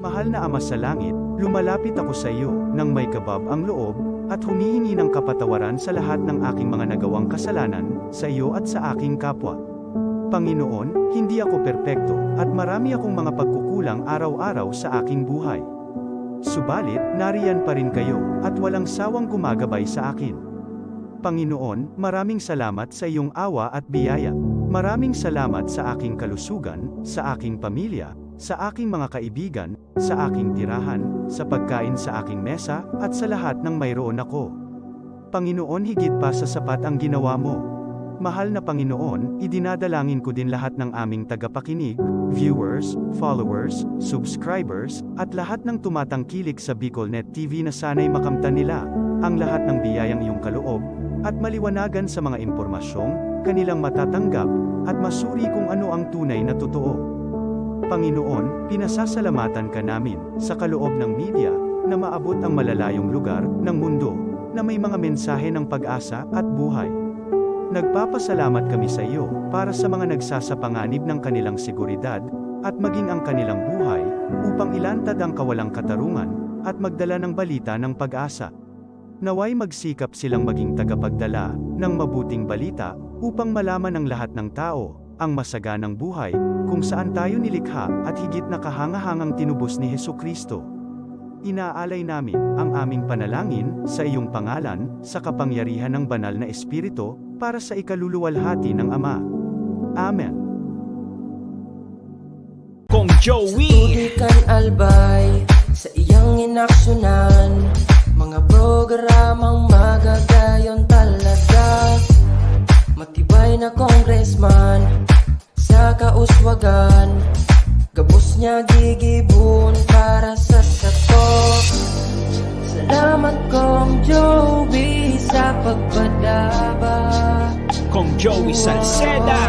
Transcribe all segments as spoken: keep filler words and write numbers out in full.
Mahal na Ama sa Langit, lumalapit ako sa iyo nang may kabab ang loob, at humihingi ng kapatawaran sa lahat ng aking mga nagawang kasalanan, sa iyo at sa aking kapwa. Panginoon, hindi ako perpekto, at marami akong mga pagkukulang araw-araw sa aking buhay. Subalit, nariyan pa rin kayo, at walang sawang gumagabay sa akin. Panginoon, maraming salamat sa iyong awa at biyaya. Maraming salamat sa aking kalusugan, sa aking pamilya, sa aking mga kaibigan, sa aking tirahan, sa pagkain sa aking mesa, at sa lahat ng mayroon ako. Panginoon, higit pa sa sapat ang ginawa mo. Mahal na Panginoon, idinadalangin ko din lahat ng aming tagapakinig, viewers, followers, subscribers, at lahat ng tumatangkilik sa Bicol Net T V na sana'y makamtan nila ang lahat ng biyayang iyong kaloob, at maliwanagan sa mga impormasyong kanilang matatanggap, at masuri kung ano ang tunay na totoo. Panginoon, pinasasalamatan ka namin sa kaloob ng media na maabot ang malalayong lugar ng mundo na may mga mensahe ng pag-asa at buhay. Nagpapasalamat kami sa iyo para sa mga nagsasapanganib ng kanilang seguridad at maging ang kanilang buhay upang ilantad ang kawalang katarungan at magdala ng balita ng pag-asa. Naway magsikap silang maging tagapagdala ng mabuting balita upang malaman ng lahat ng tao ang masaganang buhay kung saan tayo nilikha at higit na kahangahangang tinubos ni Jesu-Cristo. Inaalay namin ang aming panalangin sa iyong pangalan, sa kapangyarihan ng Banal na Espiritu, para sa ikaluluwalhati ng Ama. Amen. Kong Joey. Sa tubig kan Albay, sa iyang inaksyonan, mga programang magagayon talaga. Matibay na congressman, sa kauswagan, gabos niya gigibon para sa sato. Salamat, Kong Joey, sa pagpadaba. Kong Joey Salceda.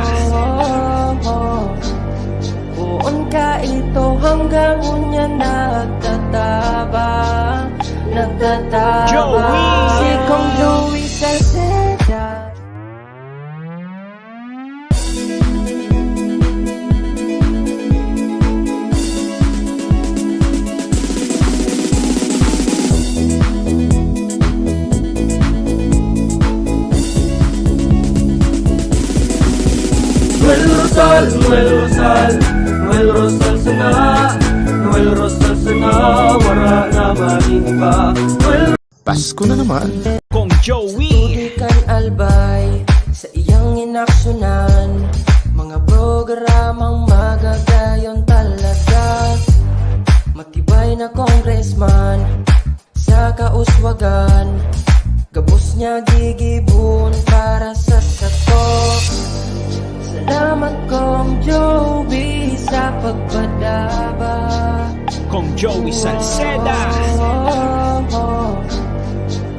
Poon ka ito hanggang unya nagtataba, nagtataba. Joey! Si Kong Joey Salceda. Noel Rosal, Noel Rosal, Noel Rosal sana, Noel Rosal sana, wara na magin iba. Noel Pasko na naman. Kong Joey. Sa tubig kan Albay, sa iyang inaksyonan, mga programang magagayon talaga. Matibay na congressman, sa kauswagan, gabos niya gigibon para sa sato. Salamat, Kong Joey, sa pagpadaba. Kong Joey Salceda.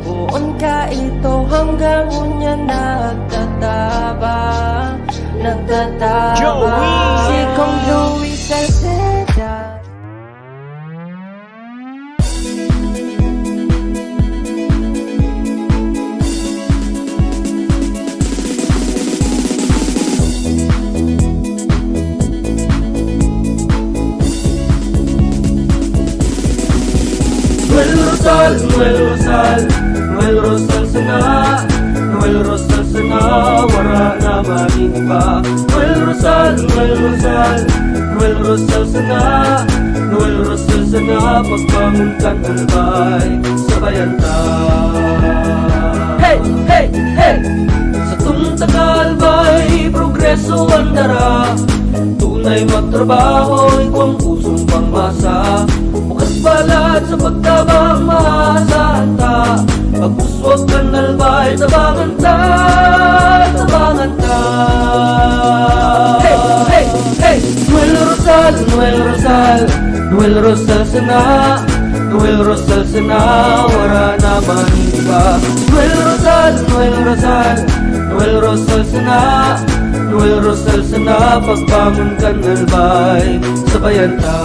Poon ka ito hanggang unya nagtataba, nagtataba. Joey! Si Kong Joey Salceda. Noel Rosal, Noel Rosal, Noel Rosal sana, Noel Rosal sana, wara na magin iba. Noel Rosal, Noel Rosal, Noel Rosal sana, Noel Rosal sana, pagbangon kan Albay, sabayan ta. Hey, hey, hey! Satong taga-Albay, progreso an dara. Tunay magtrabaho, igwang pusong pangmasa. Bukas palad sa pagtabang, maasahan ta. Pag-uswag kan Albay, tabangan ta, tabangan ta. Hey, hey, hey! Noel Rosal, Noel Rosal, Noel Rosal sana, Noel Rosal sana, wara na magin iba. Noel Rosal, Noel Rosal, Noel Rosal sana, Noel Rosal sana, pagbangon kan Albay, sabayan ta.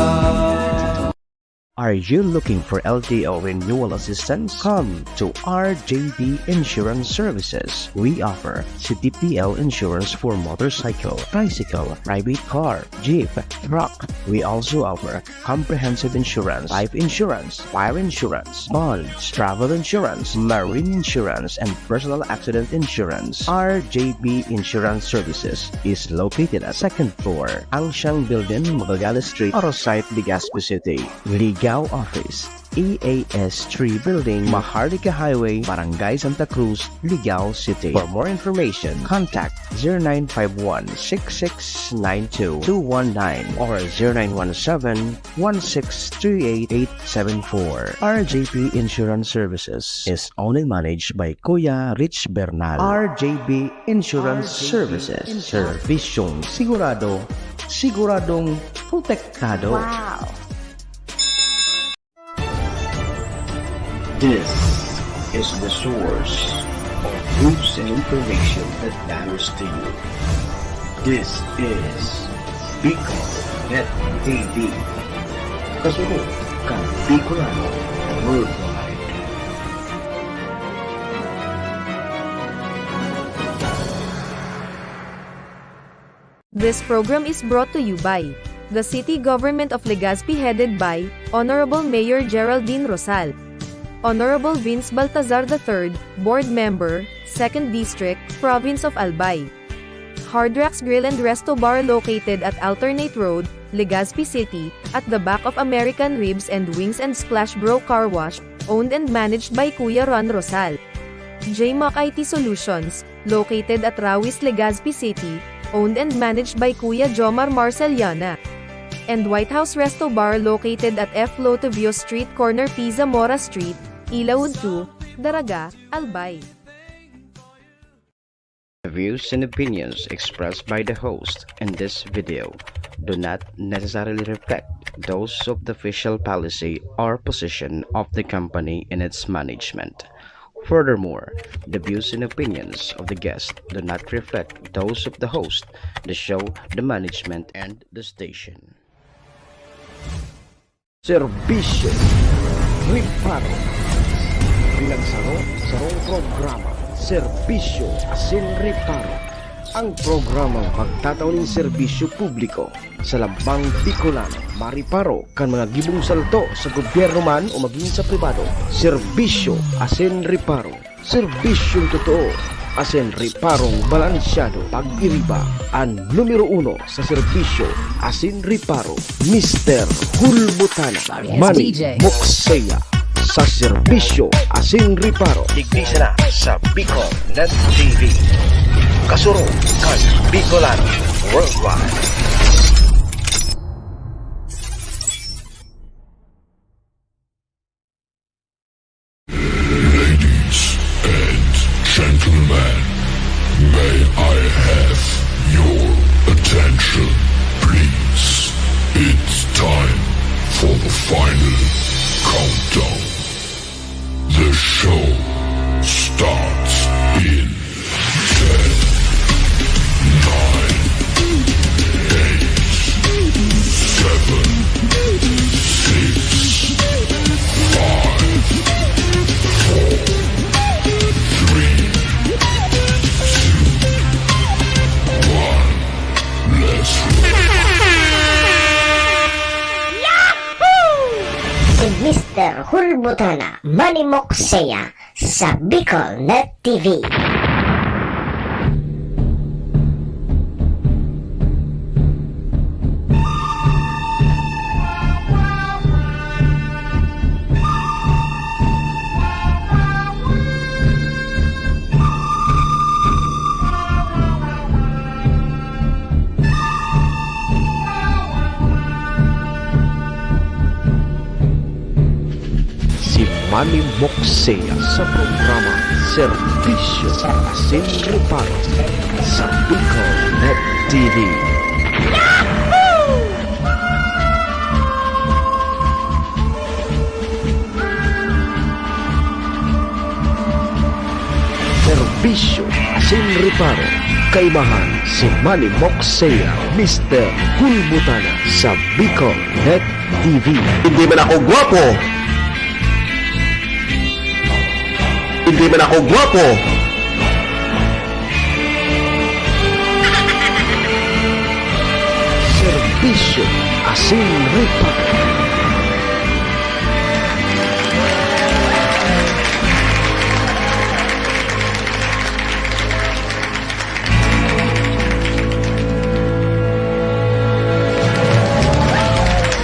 Are you looking for L T O renewal assistance? Come to R J B Insurance Services. We offer C T P L insurance for motorcycle, tricycle, private car, jeep, truck. We also offer comprehensive insurance, life insurance, fire insurance, bonds, travel insurance, marine insurance, and personal accident insurance. R J B Insurance Services is located at second floor, Ancang Building, Magallanes Street, Arosite, Legazpi City. Ligao Office, E A S three Building, Maharlika Highway, Barangay Santa Cruz, Ligao City. For more information, contact zero nine five one six six nine two two one nine or zero nine one seven one six three eight eight seven four. R J P Insurance Services is owned and managed by Kuya Rich Bernal. R J B Insurance Services. Servisyong sigurado, siguradong protektado. Wow! This is the source of news and information that matters to you. This is Bicol Net T V. Kasunod kan Bicolano Worldwide. This program is brought to you by the City Government of Legazpi, headed by Honorable Mayor Geraldine Rosal, Honorable Vince Baltazar the third, Board Member, Second District, Province of Albay. Hard Rocks Grill and Resto Bar, located at Alternate Road, Legazpi City, at the back of American Ribs and Wings and Splash Bro Car Wash, owned and managed by Kuya Ron Rosal. J Mac I T Solutions, located at Rawis, Legazpi City, owned and managed by Kuya Jomar Marceliana. And White House Resto Bar, located at F Lotivio Street, corner P Zamora Street, Ilaud two, Daraga, Albay. The views and opinions expressed by the host in this video do not necessarily reflect those of the official policy or position of the company in its management. Furthermore, the views and opinions of the guest do not reflect those of the host, the show, the management, and the station. Serbisyo, reparo. Bilang saro, sarong programa, serbisyo asin reparo. Ang programang magtatao nin serbisyo publiko sa lambang Bicolano, mareparo kan mga gibong salto sa gobyerno man o magin sa pribado. Serbisyo asin reparo. Serbisyong totoo asin reparong balansyado. Pag-iriba, an numero uno sa serbisyo asin reparo, Mister Hulbutana, Manny Mokseya, sa serbisyo asin reparo. Digdi sana sa Bicol Net T V. Kasurog kan Bicolano Worldwide. Ladies and gentlemen, may I have your attention, please? It's time for the final countdown. The show starts in ten, nine, eight, seven, six, five, four, three, two, one. Let's roll. Si Mister Hulbutana, Manny Mokseya, sa Bicol Net T V. Si Manny Mokseya sa programa Serbisyo asin Reparo sa Bicol Net T V. Serbisyo Sin Reparo, kaimahan si Manny Moxea, Mister Hulbutana sa Bicol Net T V. Hindi man ako gwapo. Hindi man ako gwapo. Serbisyo asin reparo.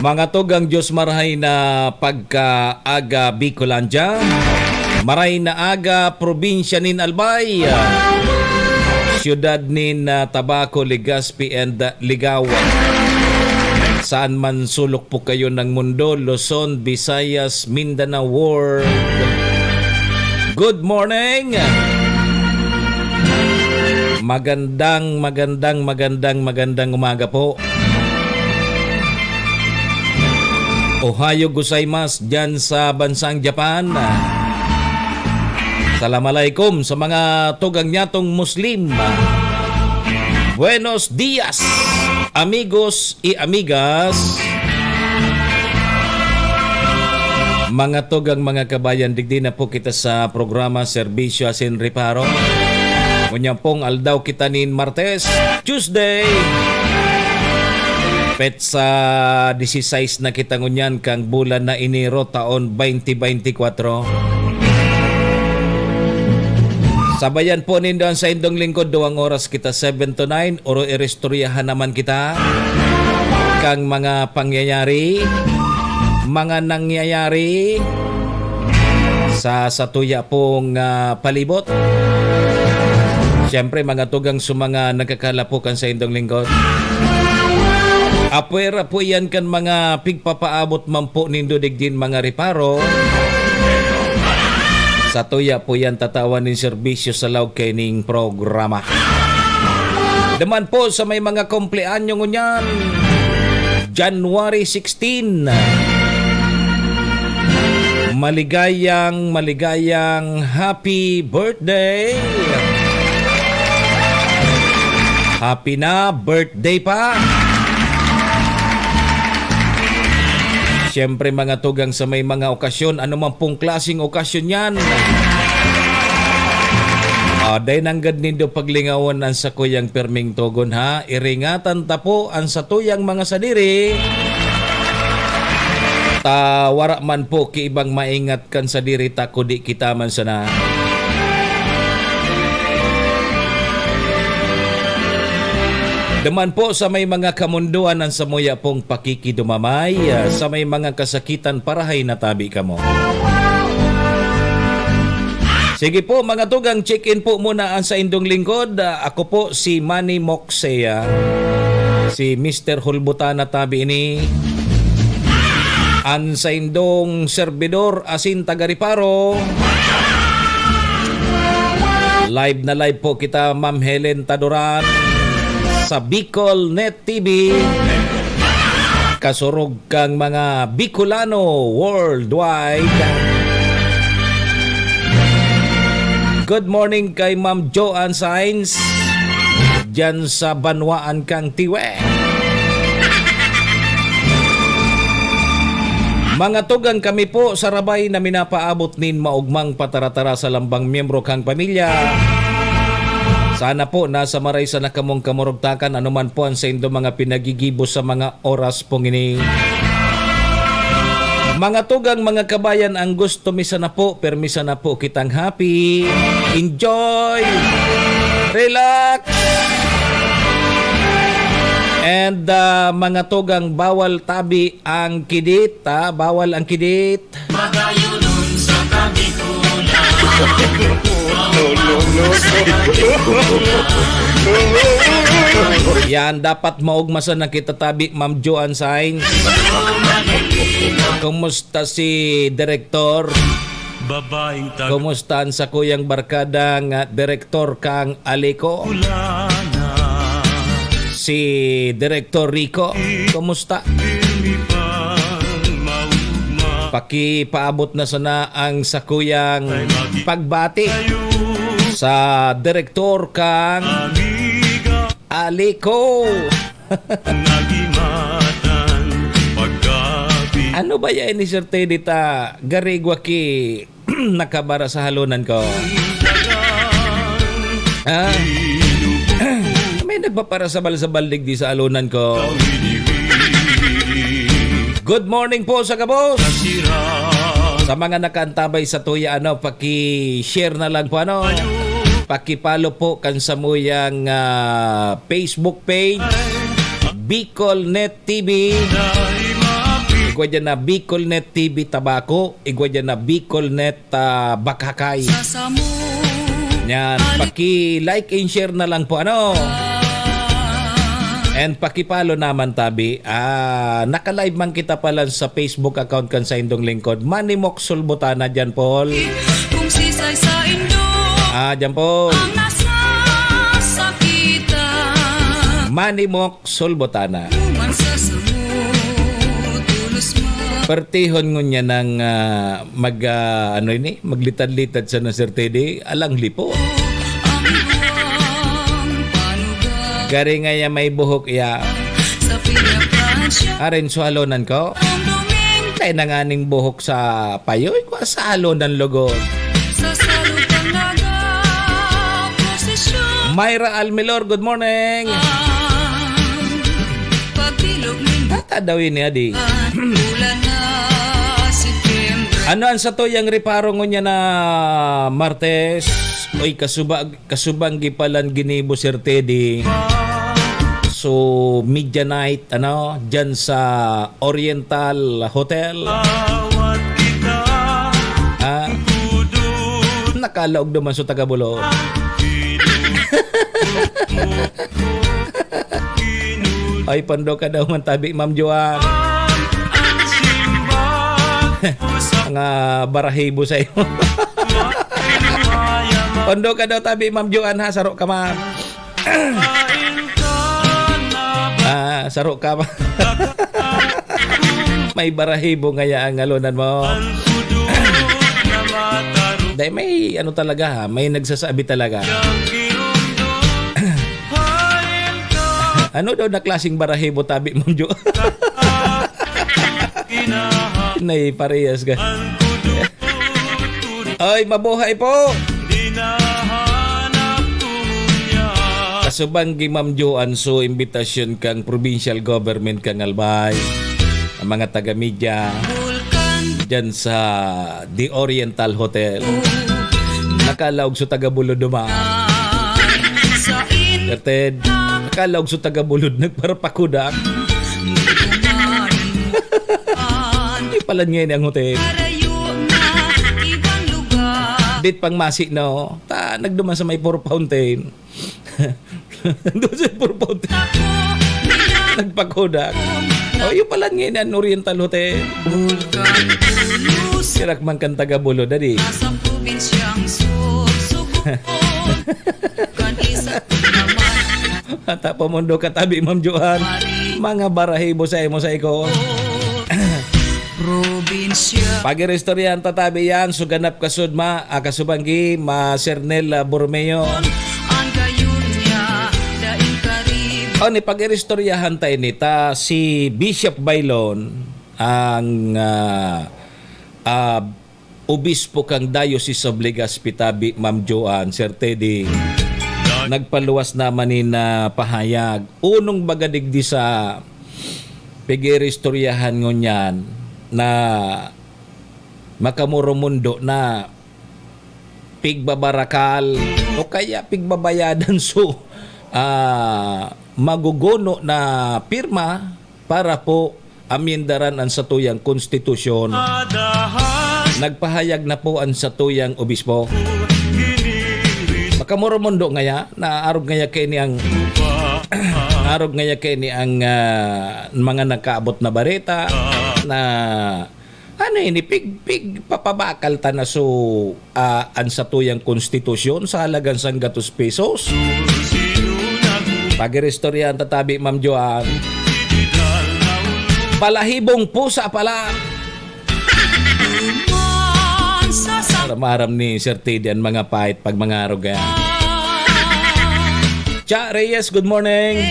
Mga tugang, Diyos marahay na pagkaaga, Bicolandia. Maray na aga, probinsya nin Albay, siyudad nin, ah, Tabaco, Legazpi and, ah, Ligao. Saan man sulok po kayo ng mundo, Luzon, Visayas, Mindanao World. Good morning! Magandang, magandang, magandang, magandang umaga po. Ohayo gozaimasu diyan sa bansang Japan. Salam alaikum sa mga tugang nyatong Muslim. Buenos dias, amigos y amigas. Mga tugang, mga kabayan, digdi na po kita sa programa Serbisyo asin Reparo. Ngunyan pong aldaw kita nin Martes, Tuesday. Petsa dieciséis na kita ngunyan kan bulan na Enero, taon twenty twenty-four. Sabayan po nindo an saindong lingkod, duwang oras kita, seven to nine, oro iristoryahan naman kita kan mga pangyayari, mga nangyayari sa satuya pong, ah, palibot. Siyempre, mga tugang sa mga nagkakalapo kan saindong lingkod. Apwera po iyan kan mga pigpapaabot man po nindo digdin mga reparo. Satuya po iyan tatawan nin serbisyo sa laog kaining programa. Duman po sa may mga kumpleanyo ngunyan, January sixteen. Maligayang, maligayang happy birthday! Happy na birthday pa! Siyempre, mga tugang, sa may mga okasyon, ano man pong klaseng okasyon yan, ah, dai nanggad nindo paglingawon an sakuyang pirming togon, ha? Iringatan ta po an satuyang mga sadiri, ta wara man po ki ibang maingat kan sadiri ta, kudi kita man sana. Duman po sa may mga kamundoan an samuya pong pakikidumamay, ah, sa may mga kasakitan, parahay na tabi kamo. Sige po, mga tugang, check-in po muna an saindong lingkod. Ah, ako po si Manny Moxea, si Mister Hulbutana tabi ini, an saindong serbidor asin taga-reparo. Live na live po kita, Ma'am Helen Taduran, sa Bicol Net T V. Kasurog kang mga Bicolano worldwide. Good morning kay Ma'am Joanne Sainz, diyan sa banwaan kang Tiwe. Mga tugang, kami po sarabay na minapaabot nin maogmang pataratara sa lambang miyembro kang pamilya. Sana po nasa maray sana kamong kamurugtakan, anuman po an saindo mga pinagigibo sa mga oras pong ini. Mga tugang, mga kabayan, ang gusto mi sana po, permi sana po kitang happy, enjoy, relax, and, ah, mga tugang, bawal tabi ang kidit, ha? Bawal ang kidit. Magayon sa tabi ko lang. No, no, no, no. Yan, dapat maogma sana kita tabi, Ma'am Joanne Sainz. Kumusta si Direktor? Babaeng tag- Kumusta an sakuyang barkada nga direktor kang Aliko? Kulana. Si Direktor Rico, kumusta? Pirmi pang maugma. Pakipaabot na sana ang sakuyang pagbati. Tayo. sa direktor kang Amiga Aliko. Nagimatan paggabi. Ano ba yan ni Sir Teddy ta? Garigwa ki nakabara sa halonan ko. Ah. May nagpaparasabal-sabal digdi sa halonan ko. Good morning po sa gabos. Sa mga nakaantabay sa tuya, ano, paki-share na lang po, ano. Paki-follow po kan samuyang, ah, Facebook page, Bicol Net T V. Igwa dyan na Bicol Net T V Tabaco. Igwa dyan na Bicol Net, ah, Bakakay. Yan. Paki-like and share na lang po, ano. And paki-follow naman tabi. Ah, naka-live man kita pala sa Facebook account kan sa indong lingkod. Manimok Sulbutana dyan, Paul. Kung sisay sa indo. Ah, dyan, Paul. Ang nasasakitan. Manimok Sulbutana. Human sa samot, tulos man. Pertihon ngunyan ng, ah, mag, ah, ano ini? Maglitad-litad sa Sir Teddy. Alang lipo. Ang buwang panugang. Gari nga ya may buhok ya. Sa Piña Francia. Arin, suhalonan ko. Ang Domingo. Kaya nanganing buhok sa payoy ko, sa halonan lugod. Sa salutang nagaprosesyon. Myra Almilor, good morning. Pagbilog nin Tata daw ini, adi. Ulan na September. Ano ang satuyang reparo ngunyan na Martes? Oy, kasuba-, kasubang gipalan ginibo, Sir Teddy. So, media night, ano, dyan sa Oriental Hotel. Ah, nakalaog naman sa Tagabulo. Ay, pondo ka daw man tabi, Ma'am Joan. Mga barahibo sa iyo. Pondo ka daw tabi, Ma'am Joan, ha? Saro ka, ma'am. Ah, saro ka, ma'am. May barahibo ngaya ang alonan mo. Dahil may ano talaga, ha? May nagsasabi talaga. Ano daw na klaseng barahibo tabi, Ma'am Jo? Nay, parehas ka. Ay, mabuhay po! Kasubang gi Ma'am Jo, an so imbitasyon kang provincial government kang Albay, ang mga taga-media dyan sa The Oriental Hotel. Nakalaog sa taga-Bulod duman. Sir Ted, nakalaog sa taga-Bulod, nagparapakudak. Di pala niya ini ang hotel. Dit pang masi, no? Ta, nagduman sa may Four Fountain. Doon sa Four Fountain. Nagpakodak. Oh, yung pala ngayon ang Oriental Hotel. Sirak man kan taga-Bulod, dadi. Ata pamundo ka tabi, Ma'am Joan. Mga barahibo sa imo sa iko. Probinsya. Pag-iristoryahan ta tabi yan, so ganap kasudma, ah, kasubanggi, ma Sernel, ah, Borromeo. Ang gayon niya, daing karib. O, ni pag-iristoryahan ta ini, ta si Bishop Baylon, ang, ah, ah, obispo kan Diocese of Legazpi tabi, Ma'am Joan, Sir Teddy, nagpaluwas naman nin, ah, pahayag. Unong baga digdi sa pag-iristoryahan ngunyan na makamoromundo na pigbabarakal o kaya pigbabayadan so, ah, maguguno na pirma para po amyendaran an satuyang konstitusyon. Nagpahayag na po an satuyang obispo. Makamoromundo ngaya, na arog ngaya kaini ang, arog ngaya kaini ang, ah, mga nagkaabot na bareta na ano ini, pig-, pigpapabakal ta na so, ah, an satuyang konstitusyon sa halagang sanggatos pesos. Pag-iristoryahan ta tabi, Ma'am Joan. Balahibong pusa pala. Sa maaram ni Sir Teddy an mga pait pag mangarog, eh. Cha Reyes, good morning.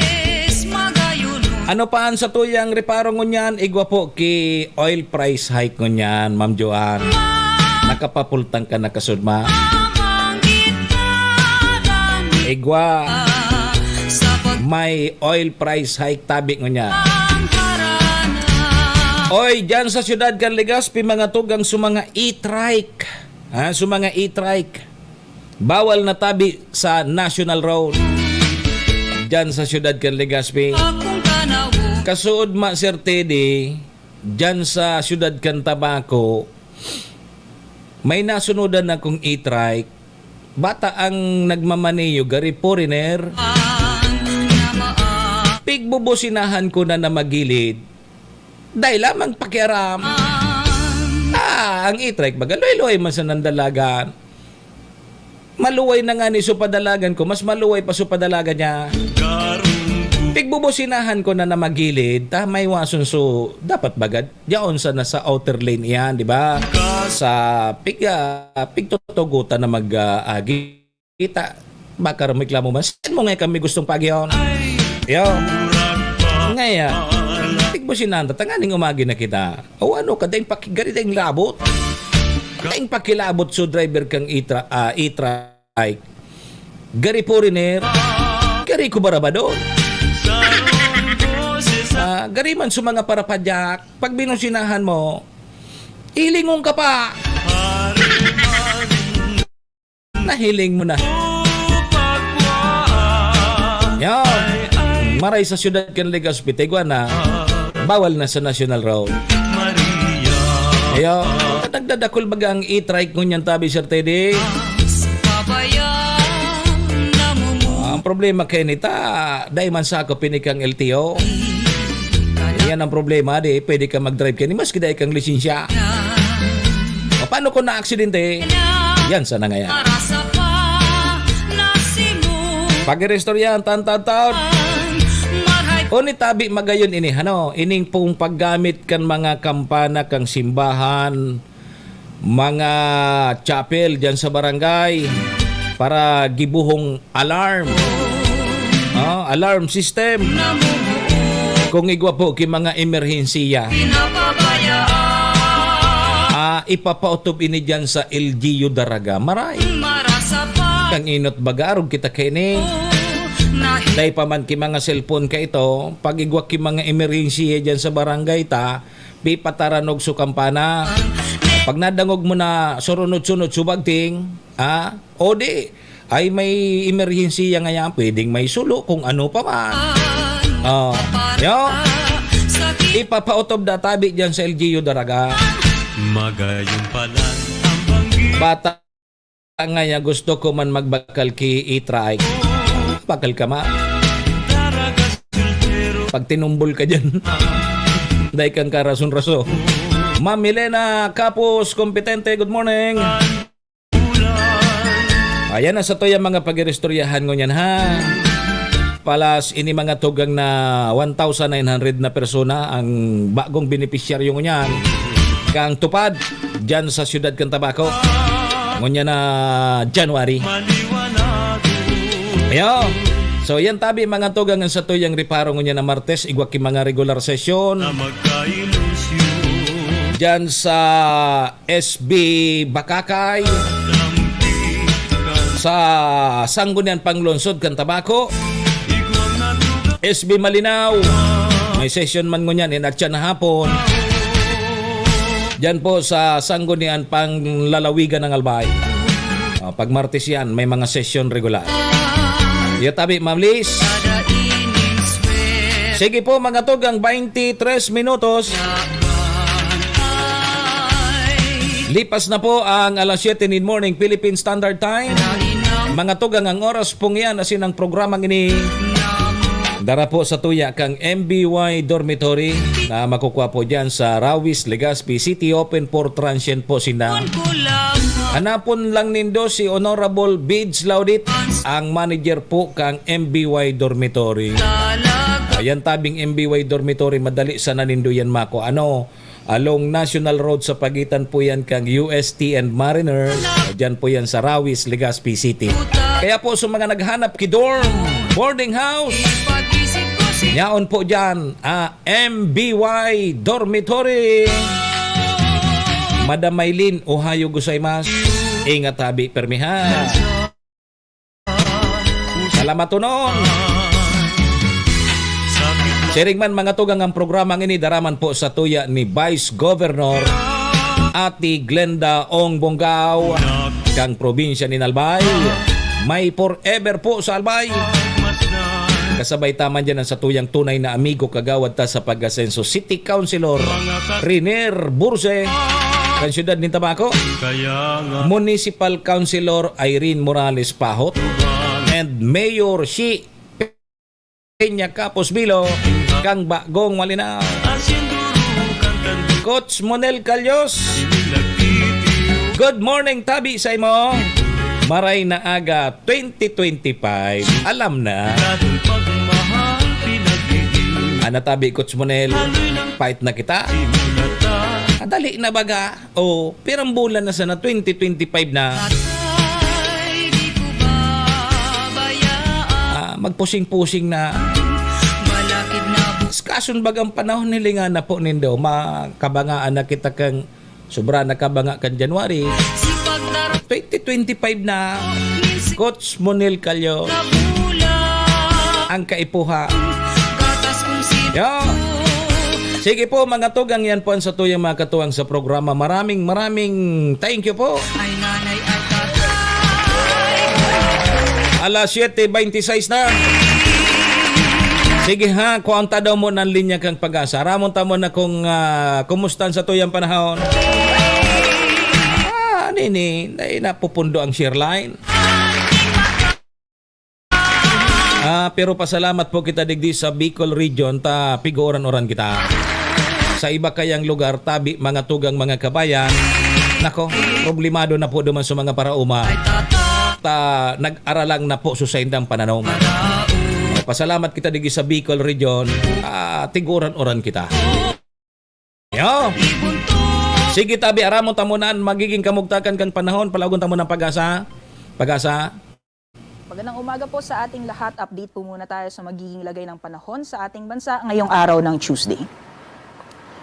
Ano pa an satuyang reparo ngunyan? Igwa po ki oil price hike ngunyan, Ma'am Joanne. Nakapapultang ka na kasudma. Igwa. May oil price hike tabi ngunyan. Oy, dyan sa siyudad kan Legazpi, mga tugang sa mga e-trike. Ha, sa mga e-trike. Bawal na tabi sa National Road. Diyan sa siyudad kan Legazpi. Kasuod ma, Sir Teddy, diyan sa siyudad kan Tabaco, may nasunodan akong e-trike. Bata ang nagmamaneho, gari foreigner. Pigbubusinahan ko na na magilid. Dai lamang pakiaram. Ah, ang e-trike baga, luhay-luhay man sa nandalagan. Maluway na nga ni so padalagan ko, mas maluway pa so padalagan niya. Pigbubusinahan ko na na magilid, ta may wason so, dapat baga, yaon sana sa outer lane iyan, di ba? Sa piga, pigtutugutan na mag, ah, agi. Kita, baka rumiklamo man. Saan mo nga kami gustong pagihon? Yo. Ngaya, tigbo si Nanda, tanganing umagi na kita. O ano ka, daing paki-, gari daing labot. Daing pakilabot so driver kang itra, ah, itra, ay. Gari foreigner. Gari ko barabadon. Ah, gari man sa mga parapadyak, pag binusinahan mo, ilingon ka pa. Nahiling mo na. Yan. Maray sa siyudad kan Legazpi, tigwa na. Bawal na sa National Road. Ayo, nagdadakul baga ang e-trike ngunyan tabi, Sir Teddy. Ang problema kay nita, dai man sakop ini kang L T O. Yan ang problema, di pwede ka mag-drive kani maski dai kang lisensya. O, paano kung naaksidente? Yan sana ngayan. Pag-iristoryahan, tan, tan, tan. O, ni tabi magayon ini, ano, ining pong paggamit kan mga kampana kang simbahan, mga chapel diyan sa barangay para gibuhong alarm. Ah, alarm system. Kung igwa po ki mga emerhensiya, ah, ipapaotob ini diyan sa L G U Daraga. Maray. Kang inot bagarog kita kaini. Dai pa man ki mga cellphone ka ito, pag igwa ki mga emerhensiya diyan sa barangay ta, pipataranog so kampana. Pag nadangog mo na surunod-sunod so bagting, ha? O di, ay may emerhensiya ngayan, pwedeng may sulo, kung ano pa man. Oh, yo. Ipapaotob da tabi diyan sa L G U Daraga. Magayon pa lang ang banggi. Bata Ngaya gusto ko man magbakal ki e-trike. Bakal ka ma. Pag tinumbol ka dyan. Dai kang karason-rason. Ma'am Milena Capos Competente, good morning. Ayan na sa to yung mga pag-iristoryahan ngunyan, ha. Palas, ini mga tugang na one thousand nine hundred na persona ang bagong benepisyaryo ngunyan kang TUPAD dyan sa siyudad kan Tabaco. Ngunyan na January. Ayo. So, yan tabi, mga tugang, ang satuyang reparo ngunyan na Martes, igwa ki mga regular sesyon. Dyan sa S B Bakakay, sa Sangguniang Panglungsod kan Tabaco, S B Malinao, may session man ngunyan, inatyan na hapon. Diyan po sa Sangguniang Panglalawigan ng Albay. Ah, pag Martes yan, may mga session regular. Iyo tabi, Ma'am Liz. Sige po, mga tugang, twenty-three minutos. Lipas na po ang alas siyete nin morning, Philippine Standard Time. Mga tugang, ang oras pong iyan, asin ang programang ini, dara po sa tuya kang M B Y Dormitory na makukuha po dyan sa Rawis, Legazpi City. Open for transient po sinda. Hanapon lang nindo si Honorable Bids Laudit, ang manager po kang M B Y Dormitory. Ayan, tabing M B Y Dormitory, madali sana nindo yan mako. Ano, Along National Road sa pagitan po yan kang U S T and Mariner. Diyan po yan sa Rawis, Legazpi City. Kaya po sa mga naghanap ki dorm, boarding house, yaon po dyan, ah, M B Y Dormitory. Madam Maylin, ohayo gozaimasu. Ingat abi, permihan. Salamat unon. Siring man, mga tugang, ang programang ini daraman po sa tuya ni Vice Governor Ate Glenda Ong Bongao, kang probinsya nin Albay. May forever po sa Albay. Kasabay ta man dyan ang satuyang tunay na amigo, kagawad ta sa pag-asenso, City Councilor Riner Burse, kan siyudad nin Tabaco. Municipal Councilor Irene Morales Pahot and Mayor Shi Peña Capos Bilo, kang Bagong Malinao. Coach Monel Calyos, good morning, tabi sa imo. Maray na aga, twenty twenty-five. Alam na. Ana tabi, Coach Monel, fight na kita. Adali na baga. O, pirang bulan na sana, twenty twenty-five na. Ah, magpusing-pusing na. Kasun bagang panahon, hilingan na po nindo, makabangaan na kita kang sobra na kabanga kan January. Twenty twenty-five na, Coach Monel Calyos, ang kaipuhan. Yo. Sige po, mga tugang, yan po ang satuyang mga katuwang sa programa. Maraming, maraming thank you po. Ay nanay, ay tatay. Alas siyete beintisais na. Sige ha, kuwang ta daw mo ng linya kang Pag-asa. Ramon ta mo na kung, ah, kumusta ang satuyang panahon. Ah, nini, na, napupundo ang share line. Ah, pero pasalamat po kita digdi sa Bicol Region, ta pig-uuran-uran kita. Sa iba kayang lugar, tabi, mga tugang, mga kabayan, nako, problemado na po duman sa mga paraoma. Ta nag-aralang na po sa saindang pananom. Pasalamat kita digdi sa Bicol Region, ah, tiguran-uran kita. Yo! Sige, tabi, aramon ta muna an magiging kamugtakan kan panahon. Palaogon ta muna an Pag-asa. Pag-asa. Magandang umaga po sa ating lahat. Update po muna tayo sa magiging lagay ng panahon sa ating bansa ngayong araw ng Tuesday.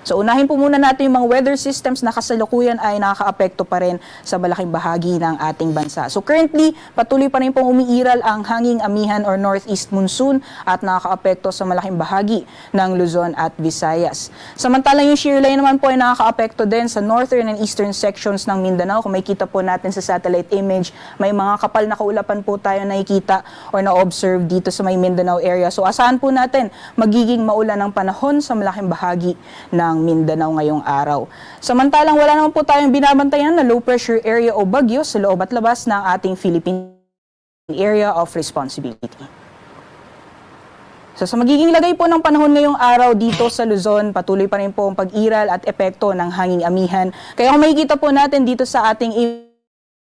So, unahin po muna natin yung mga weather systems na kasalukuyan ay nakakaapekto pa rin sa malaking bahagi ng ating bansa. So, currently, patuloy pa rin pong umiiral ang hanging amihan or northeast monsoon at nakakaapekto sa malaking bahagi ng Luzon at Visayas. Samantalang yung shear line naman po ay nakakaapekto din sa northern and eastern sections ng Mindanao. Kung makikita po natin sa satellite image, may mga kapal na kaulapan po tayo nakikita or na-observe dito sa may Mindanao area. So, asahan po natin, magiging maulan ang panahon sa malaking bahagi ng Mindanao ngayong araw. Samantalang wala naman po tayong binabantayan na low pressure area o bagyo sa loob at labas ng ating Philippine Area of Responsibility. So, sa magiging lagay po ng panahon ngayong araw dito sa Luzon, patuloy pa rin po ang pag-iral at epekto ng hanging amihan. Kaya kung makikita po natin dito sa ating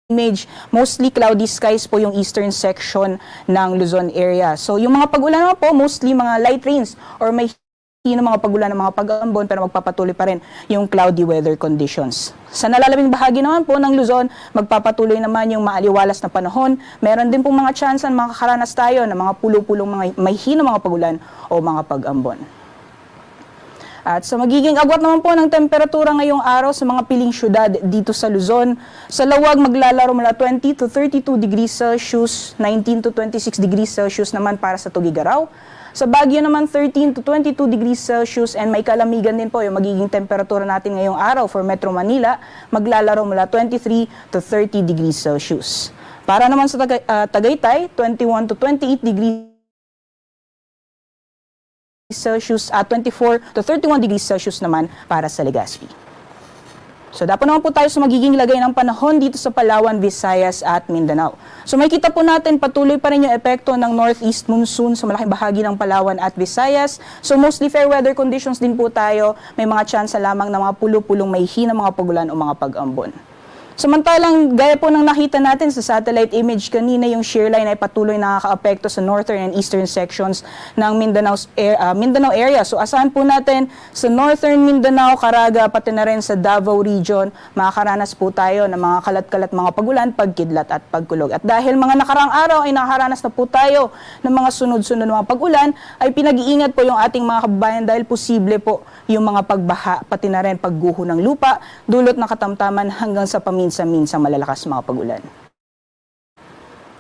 image, mostly cloudy skies po yung eastern section ng Luzon area. So, yung mga pag-ulan naman po, mostly mga light rains or may hinong mga pag-ulan ng mga pag-ambon, pero magpapatuloy pa rin yung cloudy weather conditions. Sa nalalabing bahagi naman po ng Luzon, magpapatuloy naman yung maaliwalas na panahon. Meron din pong mga tsansa na makakaranas tayo ng mga pulo-pulong mga, may hinong mga pag-ulan o mga pag-ambon. At sa magiging agwat naman po ng temperatura ngayong araw sa mga piling syudad dito sa Luzon, sa Lawag maglalaro mula twenty to thirty-two degrees Celsius, nineteen to twenty-six degrees Celsius naman para sa Tugigaraw. Sa Baguio naman, thirteen to twenty-two degrees Celsius, and may kalamigan din po yung magiging temperatura natin ngayong araw for Metro Manila, maglalaro mula twenty-three to thirty degrees Celsius. Para naman sa Taga-, ah, Tagaytay, twenty-one to twenty-eight degrees Celsius at twenty-four to thirty-one degrees Celsius naman para sa Legazpi. So, dapat naman po tayo sa magiging lagay ng panahon dito sa Palawan, Visayas at Mindanao. So, makikita po natin patuloy pa rin yung epekto ng northeast monsoon sa malaking bahagi ng Palawan at Visayas. So, mostly fair weather conditions din po tayo. May mga tsansa lamang ng mga pulo-pulong may hinong mga pag-ulan o mga pag-ambon. Samantalang gaya po ng nakita natin sa satellite image kanina, yung shear line ay patuloy nakakaapekto sa northern and eastern sections ng Mindanao's air, ah, Mindanao area. So asahan po natin sa northern Mindanao, Caraga, pati na rin sa Davao Region, makakaranas po tayo ng mga kalat-kalat mga pag-ulan, pagkidlat at pagkulog. At dahil mga nakaraang araw ay nakakaranas na po tayo ng mga sunod-sunod na mga pag-ulan, ay pinag-iingat po yung ating mga kababayan dahil posible po yung mga pagbaha, pati na rin pagguho ng lupa, dulot na katamtaman hanggang sa paminsan-minsang malalakas mga pag-ulan.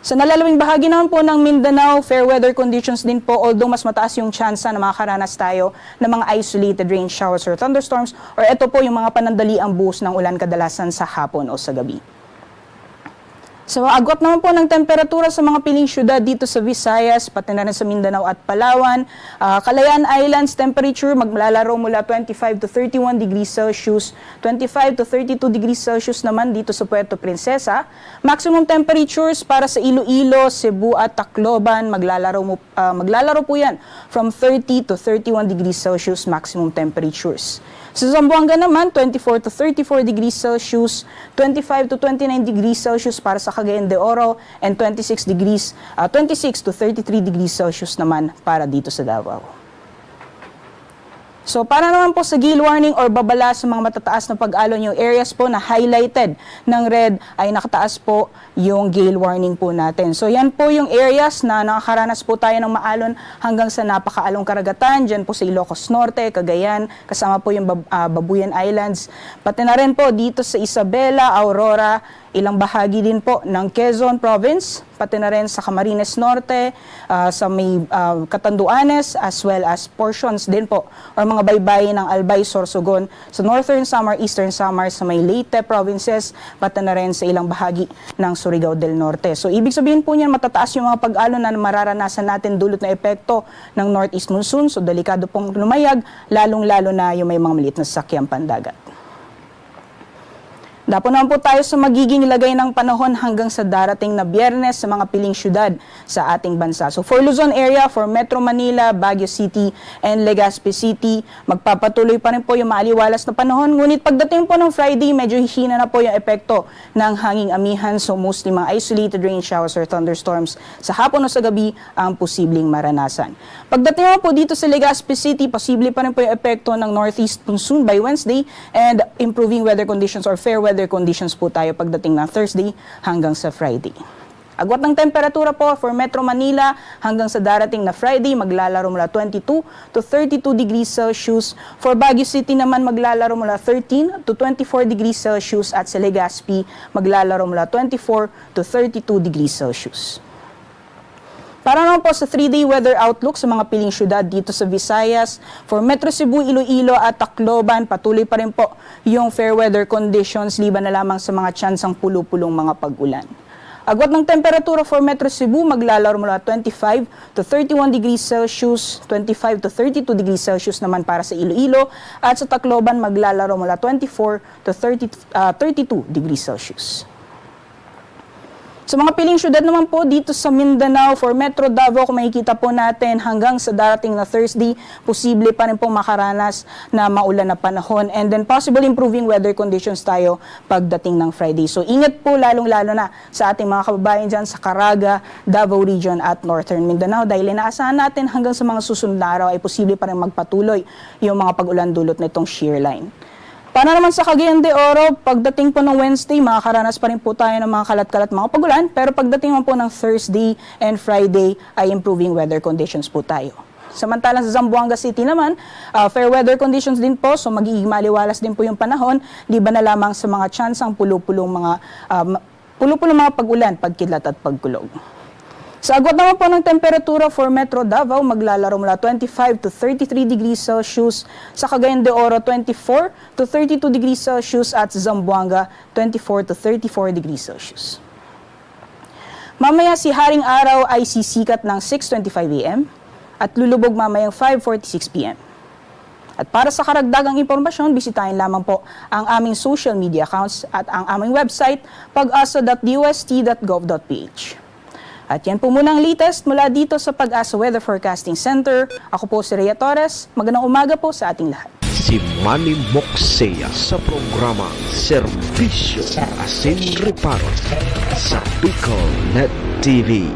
Sa nalalawing bahagi naman po ng Mindanao, fair weather conditions din po, although mas mataas yung tsansa na makakaranas tayo ng mga isolated rain showers or thunderstorms, or ito po yung mga panandaliang buhos ng ulan kadalasan sa hapon o sa gabi. So, agwat naman po ng temperatura sa mga piling syudad dito sa Visayas, pati na rin sa Mindanao at Palawan. Ah, Kalayaan Islands, temperature maglalaro mula twenty-five to thirty-one degrees Celsius, twenty-five to thirty-two degrees Celsius naman dito sa Puerto Princesa. Maximum temperatures para sa Iloilo, Cebu at Tacloban, maglalaro mo, ah, maglalaro po yan from thirty to thirty-one degrees Celsius maximum temperatures. Sa Zamboanga naman, twenty-four to thirty-four degrees Celsius, twenty-five to twenty-nine degrees Celsius para sa Cagayan de Oro, and twenty-six degrees, ah, twenty-six to thirty-three degrees Celsius naman para dito sa Davao. So, para naman po sa gale warning or babala sa mga matataas na pag-alon, yung areas po na highlighted ng red ay nakataas po yung gale warning po natin. So, yan po yung areas na nakakaranas po tayo ng maalon hanggang sa napakaalong karagatan, dyan po sa Ilocos Norte, Cagayan, kasama po yung Bab-, ah, Babuyan Islands, pati na rin po dito sa Isabela, Aurora, ilang bahagi din po ng Quezon Province, pati na rin sa Camarines Norte, ah, sa may, ah, Catanduanes, as well as portions din po or mga baybay ng Albay, Sorsogon, sa Northern Samar, Eastern Samar, sa may Leyte provinces, pati na rin sa ilang bahagi ng Surigao del Norte. So, ibig sabihin po niyan, matataas yung mga pag-alon na mararanasan natin dulot na epekto ng northeast monsoon. So, delikado pong lumayag, lalong-lalo na yung may mga maliit na sasakyang pandagat. Dapo naman po tayo sa magiging lagay ng panahon hanggang sa darating na Biyernes sa mga piling syudad sa ating bansa. So for Luzon area, for Metro Manila, Baguio City, and Legazpi City, magpapatuloy pa rin po yung maaliwalas na panahon. Ngunit pagdating po ng Friday, medyo hihina na po yung epekto ng hanging amihan. So mostly mga isolated rain showers or thunderstorms sa hapon o sa gabi ang posibleng maranasan. Pagdating naman po dito sa Legazpi City, posible pa rin po yung epekto ng northeast monsoon by Wednesday and improving weather conditions or fair weather conditions po tayo pagdating ng Thursday hanggang sa Friday. Agwat ng temperatura po for Metro Manila hanggang sa darating na Friday, maglalaro mula twenty-two to thirty-two degrees Celsius. For Baguio City naman, maglalaro mula thirteen to twenty-four degrees Celsius at sa Legazpi, maglalaro mula twenty-four to thirty-two degrees Celsius. Para naman po sa three-day weather outlook sa mga piling syudad dito sa Visayas, for Metro Cebu, Iloilo at Tacloban, patuloy pa rin po yung fair weather conditions liban na lamang sa mga tsansang pulo-pulong mga pag-ulan. Agwat ng temperatura for Metro Cebu, maglalaro mula twenty-five to thirty-one degrees Celsius, twenty-five to thirty-two degrees Celsius naman para sa Iloilo, at sa Tacloban, maglalaro mula twenty-four to thirty, ah, thirty-two degrees Celsius. Sa mga piling syudad naman po dito sa Mindanao, for Metro Davao, kung makikita po natin, hanggang sa darating na Thursday, posible pa rin pong makaranas na maulan na panahon, and then possible improving weather conditions tayo pagdating ng Friday. So ingat po, lalong-lalo na sa ating mga kababayan dyan sa Caraga, Davao Region at Northern Mindanao, dahil inaasahan natin hanggang sa mga susunod na araw ay posible pa rin magpatuloy yung mga pag-ulan dulot nitong shear line. Para naman sa Cagayan de Oro, pagdating po ng Wednesday, makakaranas pa rin po tayo ng mga kalat-kalat mga pag-ulan, pero pagdating naman po ng Thursday and Friday ay improving weather conditions po tayo. Samantalang sa Zamboanga City naman, ah, fair weather conditions din po, so magiging maliwalas din po yung panahon, liban na lamang sa mga tsansang pulo-pulong mga, ah, ma-, pulo-pulong mga pag-ulan, pagkidlat at pagkulog. Sa agwat naman po ng temperatura for Metro Davao, maglalaro mula twenty-five to thirty-three degrees Celsius, sa Cagayan de Oro, twenty-four to thirty-two degrees Celsius, at sa Zamboanga, twenty-four to thirty-four degrees Celsius. Mamaya, si Haring Araw ay sisikat ng six twenty-five A M at lulubog mamayang five forty-six P M. At para sa karagdagang impormasyon, bisitahin lamang po ang aming social media accounts at ang aming website, pag asa dot D O S T dot gov dot P H. At yan po muna ang latest mula dito sa Pag-asa Weather Forecasting Center. Ako po si Rhea Torres. Magandang umaga po sa ating lahat. Si Manny Moksea sa programa Serbisyo asin Reparo sa Bicol Net T V.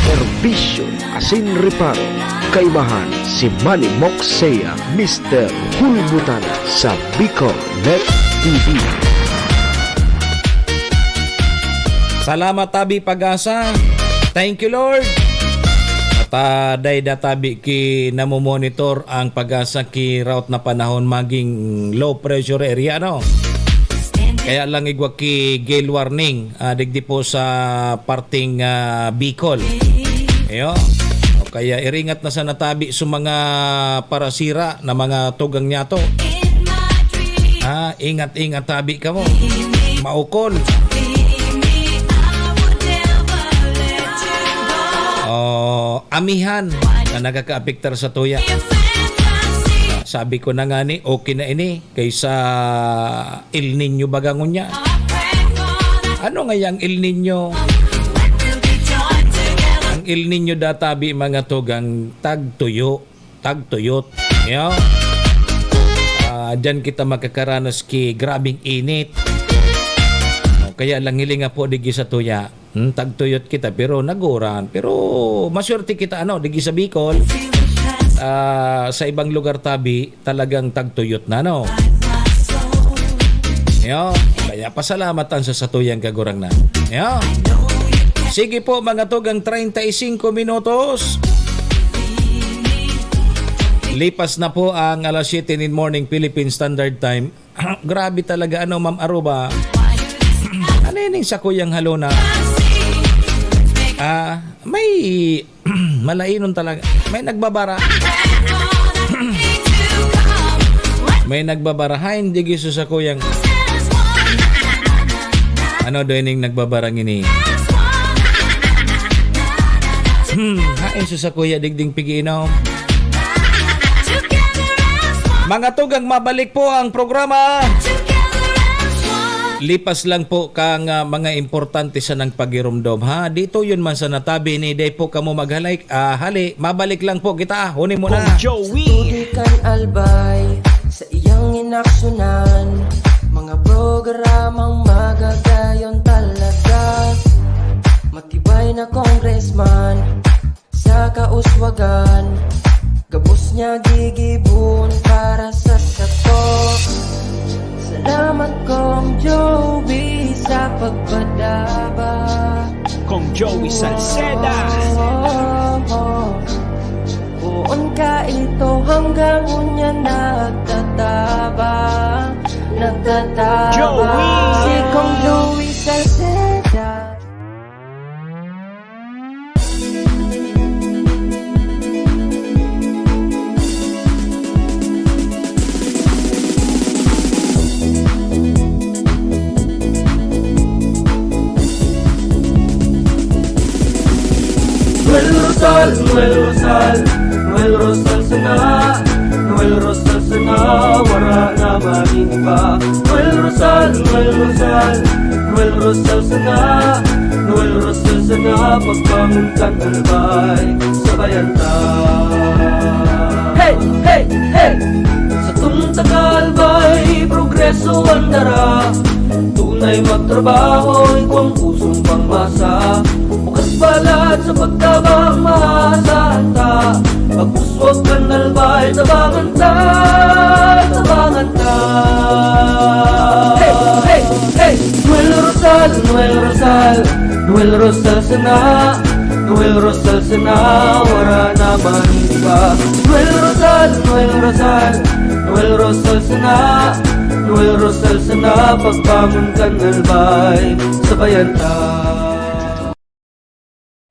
Serbisyo asin Reparo, kaibahan si Manny Moksea, Mister Hulbutan sa Bicol Net T V. Salamat, Tabi Pag-asa. Thank you, Lord. At, ah, dai da tabi ki namomonitor ang Pag-asa ki route na panahon maging low pressure area, no? Kaya lang igwa ki gale warning, ah, digdi po sa parting, ah, Bicol. Iyo. O kaya iringat na sa natabi sa mga parasira na mga tugang niyato. Ah, ingat-ingat tabi kamo. Maukol. Oh, amihan na nagkakaapektar sa tuya. Sabi ko na nga ni, okay na ini kaysa El Niño baga ngunyan. Ano nga yang El Niño? Ang El Niño databi mga tugang tagtuyo, tagtuyot. Yo? Ah, diyan kita makakaranas ki grabing init. Kaya lang hiling nga po digi sa tuya. Hmm, tagtuyot kita, pero naguran. Pero maswerte kita, ano, digi sa Bicol, ah, sa ibang lugar tabi, talagang tagtuyot na, no? Yo, kaya pasalamatan sa satuyang kagurangnan. Yo. Sige po, mga tugang, treinta y cinco minutos. Lipas na po ang alas siyete nin morning, Philippine Standard Time. Grabe talaga, ano, Ma'am Aruba? Ano yun yung sakuyang halona? Ah, may malainon talaga. May nagbabara. May nagbabara. Hay, hindi giso sakuyang. Ano do ining nagbabarang ini? Hmm, hain sa sakuya digding pigiinom. Mga tugang, mabalik po ang programa. Lipas lang po kang, ah, mga importante sa nang pagirumdom, ha? Dito yun man sa natabi ni, dai po kamo maghalay, ah, hali. Mabalik lang po kita, ah. Huni mo na. Kong Joey. Sa tubig kan Albay, sa iyang inaksyunan, mga programang magagayon talaga. Matibay na congressman, sa kauswagan, gabos niya gigibon para sa sato. Salamat, Kong Joey, sa pagpadaba. Kong Joey Salceda. Poon ka ito hanggang unya nagtatabang, nagtatabang. Joey. Si Kong Joey Salceda. Noel Rosal, Noel Rosal, Noel Rosal sana, Noel Rosal sana, wara na maning iba. Noel Rosal, Noel Rosal, Noel Rosal sana, Noel Rosal sana, pagbangon kan Albay, sabayan ta. Hey, hey, hey! Sa tunta ka Albay, progreso ang dara. Tunay magtrabaho, igwang pusong pangmasa. Bukas palad sa pagtabang, maasahan ta. Pag-uswag kan Albay, tabangan ta, tabangan ta. Hey, hey, hey! Noel Rosal, Noel Rosal, Noel Rosal sana, Noel Rosal sana, wara na maning iba. Noel Rosal, Noel Rosal, Noel Rosal sana, Noel Rosal sana, pagbangon kan Albay, sabayan ta.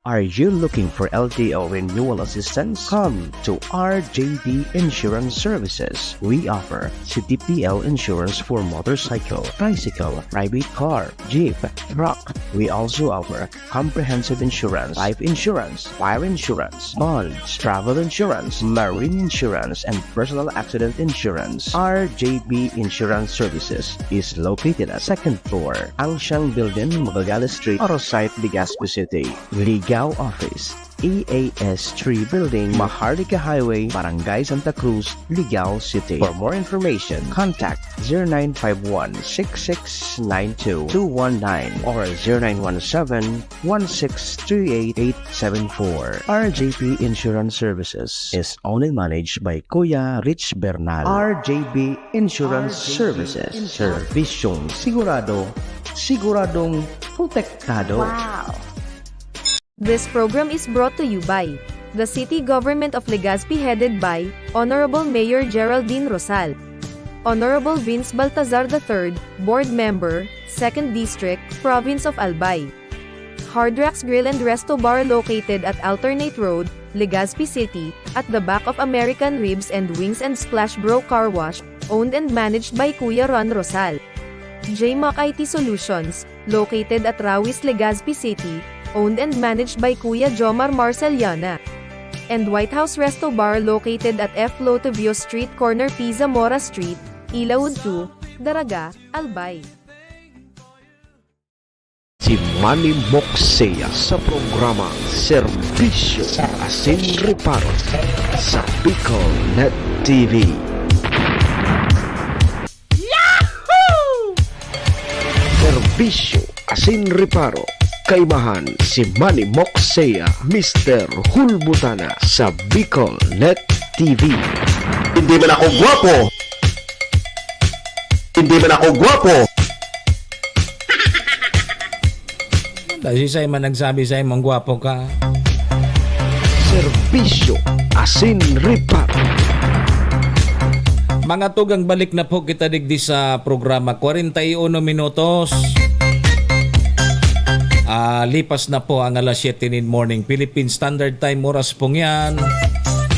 Are you looking for L T O renewal assistance? Come to R J B Insurance Services. We offer C T P L insurance for motorcycle, tricycle, private car, jeep, truck. We also offer comprehensive insurance, life insurance, fire insurance, bonds, travel insurance, marine insurance, and personal accident insurance. R J B Insurance Services is located at second floor, Angsiang Building, Magallanes Street, Orosite, Legazpi City. Ligao Office, E A S three Building, Maharlika Highway, Barangay Santa Cruz, Ligao City. For more information, contact zero nine five one six six nine two two one nine or zero nine one seven one six three eight eight seven four. R J P Insurance Services is owned and managed by Kuya Rich Bernal. R J B Insurance Services. Servisyong sigurado, siguradong protektado. Wow! This program is brought to you by the City Government of Legazpi, headed by Honorable Mayor Geraldine Rosal, Honorable Vince Baltazar the third, Board Member, Second District, Province of Albay. Hard Rocks Grill and Resto Bar, located at Alternate Road, Legazpi City, at the back of American Ribs and Wings and Splash Bro Car Wash, owned and managed by Kuya Ron Rosal. J Mac I T Solutions, located at Rawis, Legazpi City, owned and managed by Kuya Jomar Marceliana. And White House Resto Bar, located at F Lotovio Street, corner P Zamora Street, Ilaud two, Daraga, Albay. Si Manny Moksea sa programang Serbisyo asin Reparo sa BicolNet T V. Serbisyo asin Reparo, kaimahan si Manny Moksea, Mister Hulbutana sa BicolNet T V. Hindi man ako gwapo. Hindi man ako gwapo. Dahil si Simon nagsabi sa imong gwapo ka. Serbisyo asin Reparo. Mga tugang, balik na po kita digdi sa programa. Kwarenta y uno minutos. Ah, lipas na po ang alas siyete nin morning. Philippine Standard Time, oras pong yan.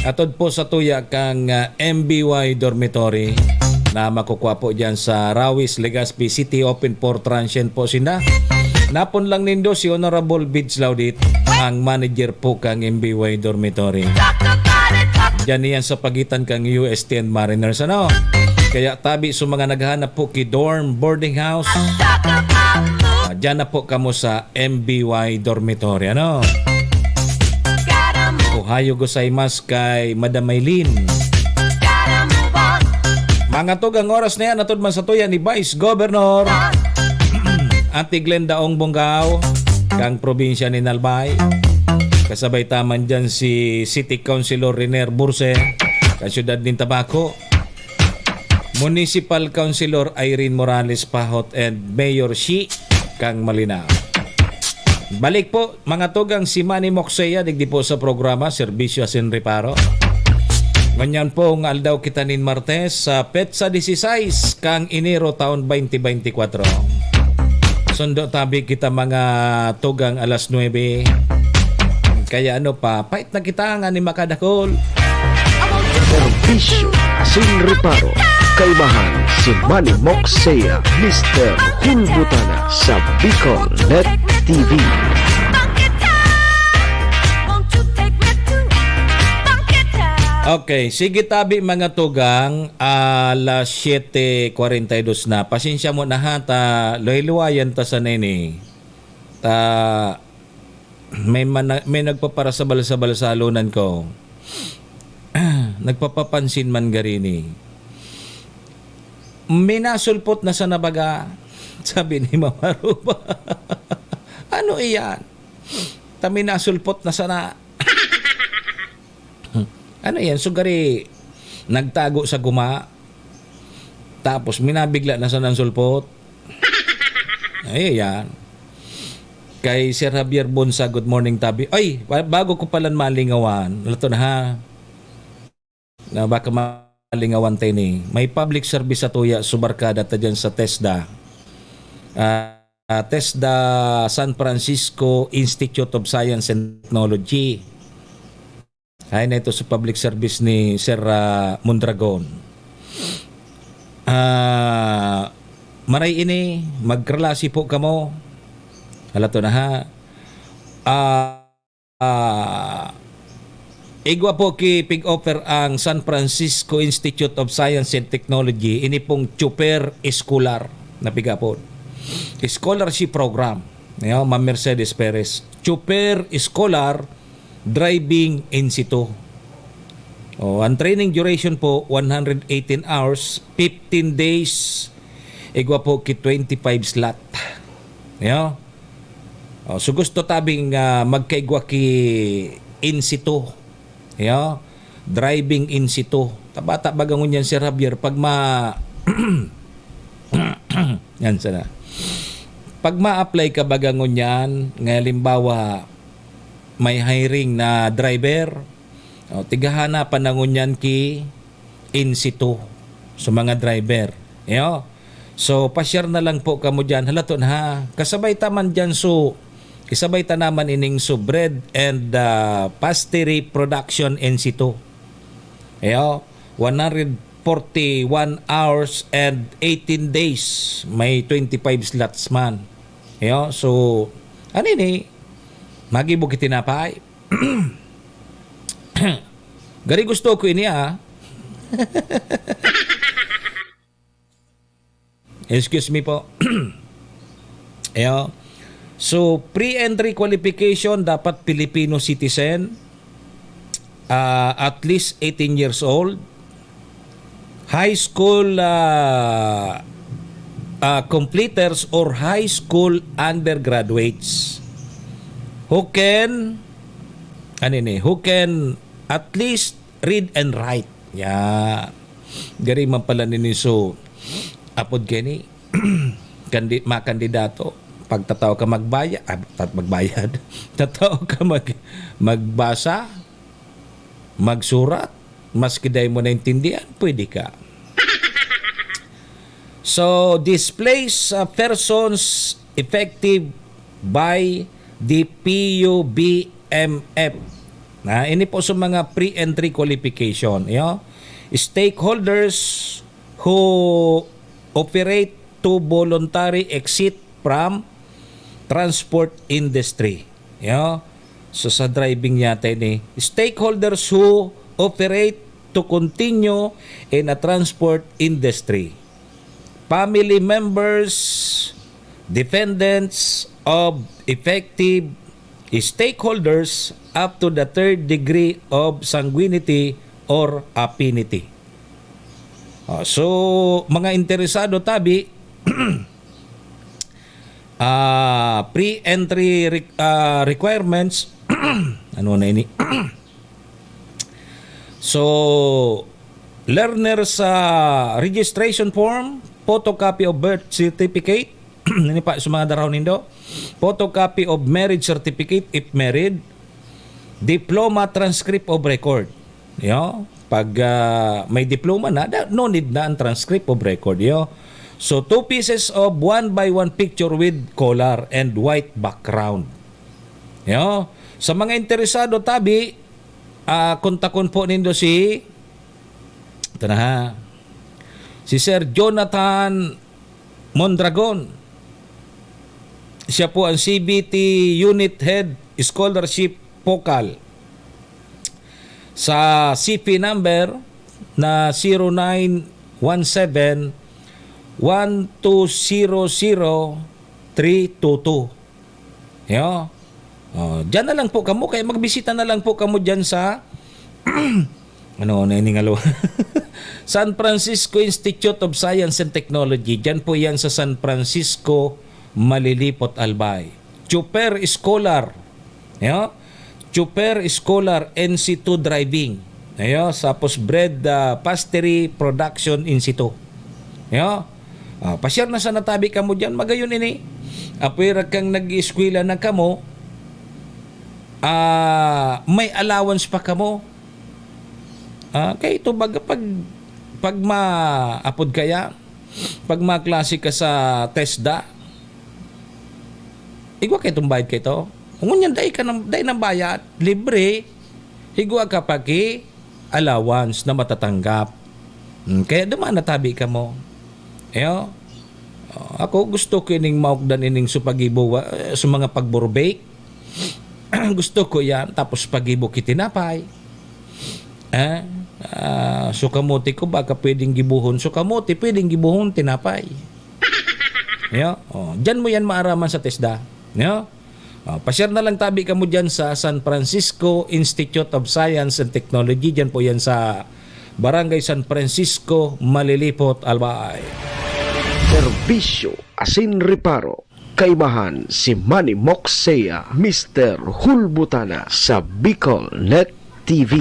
Atod po sa tuya kang, ah, M B Y Dormitory na makukuha po dyan sa Rawis, Legazpi City. Open for transient po sinda. Napon lang nindo si Honorable Bids Laudit, ang manager po kang M B Y Dormitory. Diyan niyan sa pagitan kang U S T and Mariners, ano? Kaya tabi sa mga naghahanap po ki dorm boarding house, ah, diyan na po kamo sa M B Y Dormitory, ano? Ohayo gozaimasu kay Madam Maylin. Mga tugang, oras na yan, atod man sa tuya ni Vice Governor Ate Glenda Ong Bongao, kang probinsya nin Albay. Kasabay ta man dyan si City Councilor Riner Burse, kan siyudad nin Tabaco. Municipal Councilor Irene Morales Pahot and Mayor Shi kang Malinao. Balik po, mga tugang, si Manny Moksea, digdi po sa programa, Serbisyo asin Reparo. Ngunyan pong aldaw kita nin Martes, sa petsa dieciséis kang Enero, taon twenty twenty-four. Sundo tabi kita, mga tugang, alas nuebe. Kaya ano pa, pait na kita nga ni makadakol. Serbisyo asin Reparo, kaimahan si Manny Moksea, Mister Hulbutana sa BicolNet T V. Okay, sige tabi, mga tugang, alas siyete kwarenta y dos na. Pasensya mo na ha, ta luhay-luhayan ta sa nini. Ta, may mana-, may nagpaparasabal-sabal sa halonan ko. Nagpapapansin man garini. "May nasulpot na sana baga," sabi ni Mama Ruba. "Ano iyan? Ta may nasulpot na sana." Ano iyan? Sugari nagtago sa guma, tapos minabigla na sana ang sulpot. Ay, yan. Kay Sir Javier Bonsa, good morning, tabi. Ay, ba-, bago ko palan malingawan, lato na ha. Na baka malingawan tayo ni. May public service sa tuya, subarkada ta dyan sa TESDA. Ah, ah, TESDA San Francisco Institute of Science and Technology. Ay na ito sa public service ni Sir, ah, Mondragon. Ah, maray ini, magkalasi po kamo. Halato na ha. Ah, ah, igwa po ki pig-offer ang San Francisco Institute of Science and Technology. Ini pong tsoper eskolar na pig-apod. Scholarship program. Yo, Ma'am Mercedes Perez. Tsoper eskolar driving in situ. Oh, ang training duration po, one hundred eighteen hours, fifteen days, igwa po ki twenty-five slot. Yo. Oh, so gusto tabing, ah, magkaigwa ki in situ. Yo. Driving in situ. Tabata baga ngunyan, Sir Javier, pag ma-, yan sana. Pag ma-apply ka baga ngunyan, nga halimbawa, may hiring na driver, o, tighahanapan na ngunyan ki in situ sa mga driver. Yo. So, pa-share na lang po kamo diyan. Halaton ha. Kasabay ta man diyan, so, isabay ta naman ining so bread and, ah, pastry production in situ. Yo, one hundred forty-one hours and eighteen days. May twenty-five slots man. Yo, so, ano ini? Magibo ki tinapay. Gari gusto ko ini, ah. Excuse me po. Yo. So, pre-entry qualification, dapat Filipino citizen, ah, at least eighteen years old, high school, ah, ah, completers or high school undergraduates who can, ano ini, who can at least read and write. Ya. Gari man pala nini so, apod kini, kandi-, makandidato. Pag tatao ka magbaya-, ah, tat-, magbayad. Tatao ka mag-, magbasa, magsurat, maski dai mo naintindihan, pwede ka. So, displaced, uh, persons effective by the P U B M F. Na, ini po sa mga pre-entry qualification, yo. Stakeholders who operate to voluntary exit from transport industry. Yo. So, sa driving yata ini, stakeholders who operate to continue in a transport industry. Family members, dependents of effective stakeholders up to the third degree of sanguinity or affinity. Ah, so, mga interesado tabi, ah, pre-entry re-, ah, requirements, ano na ini? So, learners, ah, registration form, photocopy of birth certificate, ini pa sa mga daraw nindo, photocopy of marriage certificate if married, diploma, transcript of record. Yo, pag, ah, may diploma na, da-, no need na ang transcript of record, yo. So, two pieces of one by one picture with color and white background. Yo, sa mga interesado, tabi, ah, kontakon po nindo si, ito na ha, si Sir Jonathan Mondragon. Siya po ang C B T Unit Head Scholarship Focal. Sa C P number na zero nine one seven one two zero zero three two two. Yo. Oh, diyan na lang po kamo, kaya magbisita na lang po kamo diyan sa, ano, na iningalo? San Francisco Institute of Science and Technology. Diyan po yan sa San Francisco, Malilipot, Albay. Tsoper Scholar. Yo. Tsoper Scholar, N C two Driving. Ayo, tapos bread, ah, pastry production in situ. Yo. Ah, pa-share na sana tabi kamo diyan. Magayon ini. Apwera kang nag-eskwela na kamo, ah, may allowance pa kamo. Ah, kay ito baga pag, pag ma-, apod kaya, pag maklase ka sa TESDA, Igwa kayo itong bayad kayo to. Ngunyan, dai ka nang, dai nang bayad. Libre. Igwa ka pa ki allowance na matatanggap. Hmm, kaya duman na tabi ka mo. Iyo. Oh, ako gusto ko ining maukdan ining supagibo wa-, eh, sa mga pagburbek. Gusto ko yan. Tapos pagibo ki tinapay. Eh? Ah, so kamote ko, baka pwedeng gibuhon. So kamote, pwedeng gibuhon tinapay. Iyo. Oh, diyan mo yan maaraman sa TESDA. Iyo. Oh, pasyar na lang tabi kamo diyan sa San Francisco Institute of Science and Technology. Diyan po yan sa Barangay San Francisco, Malilipot, Albay. Serbisyo asin reparo. Kaimahan si Manny Moxea, Mister Hulbutana sa Bicol Net T V.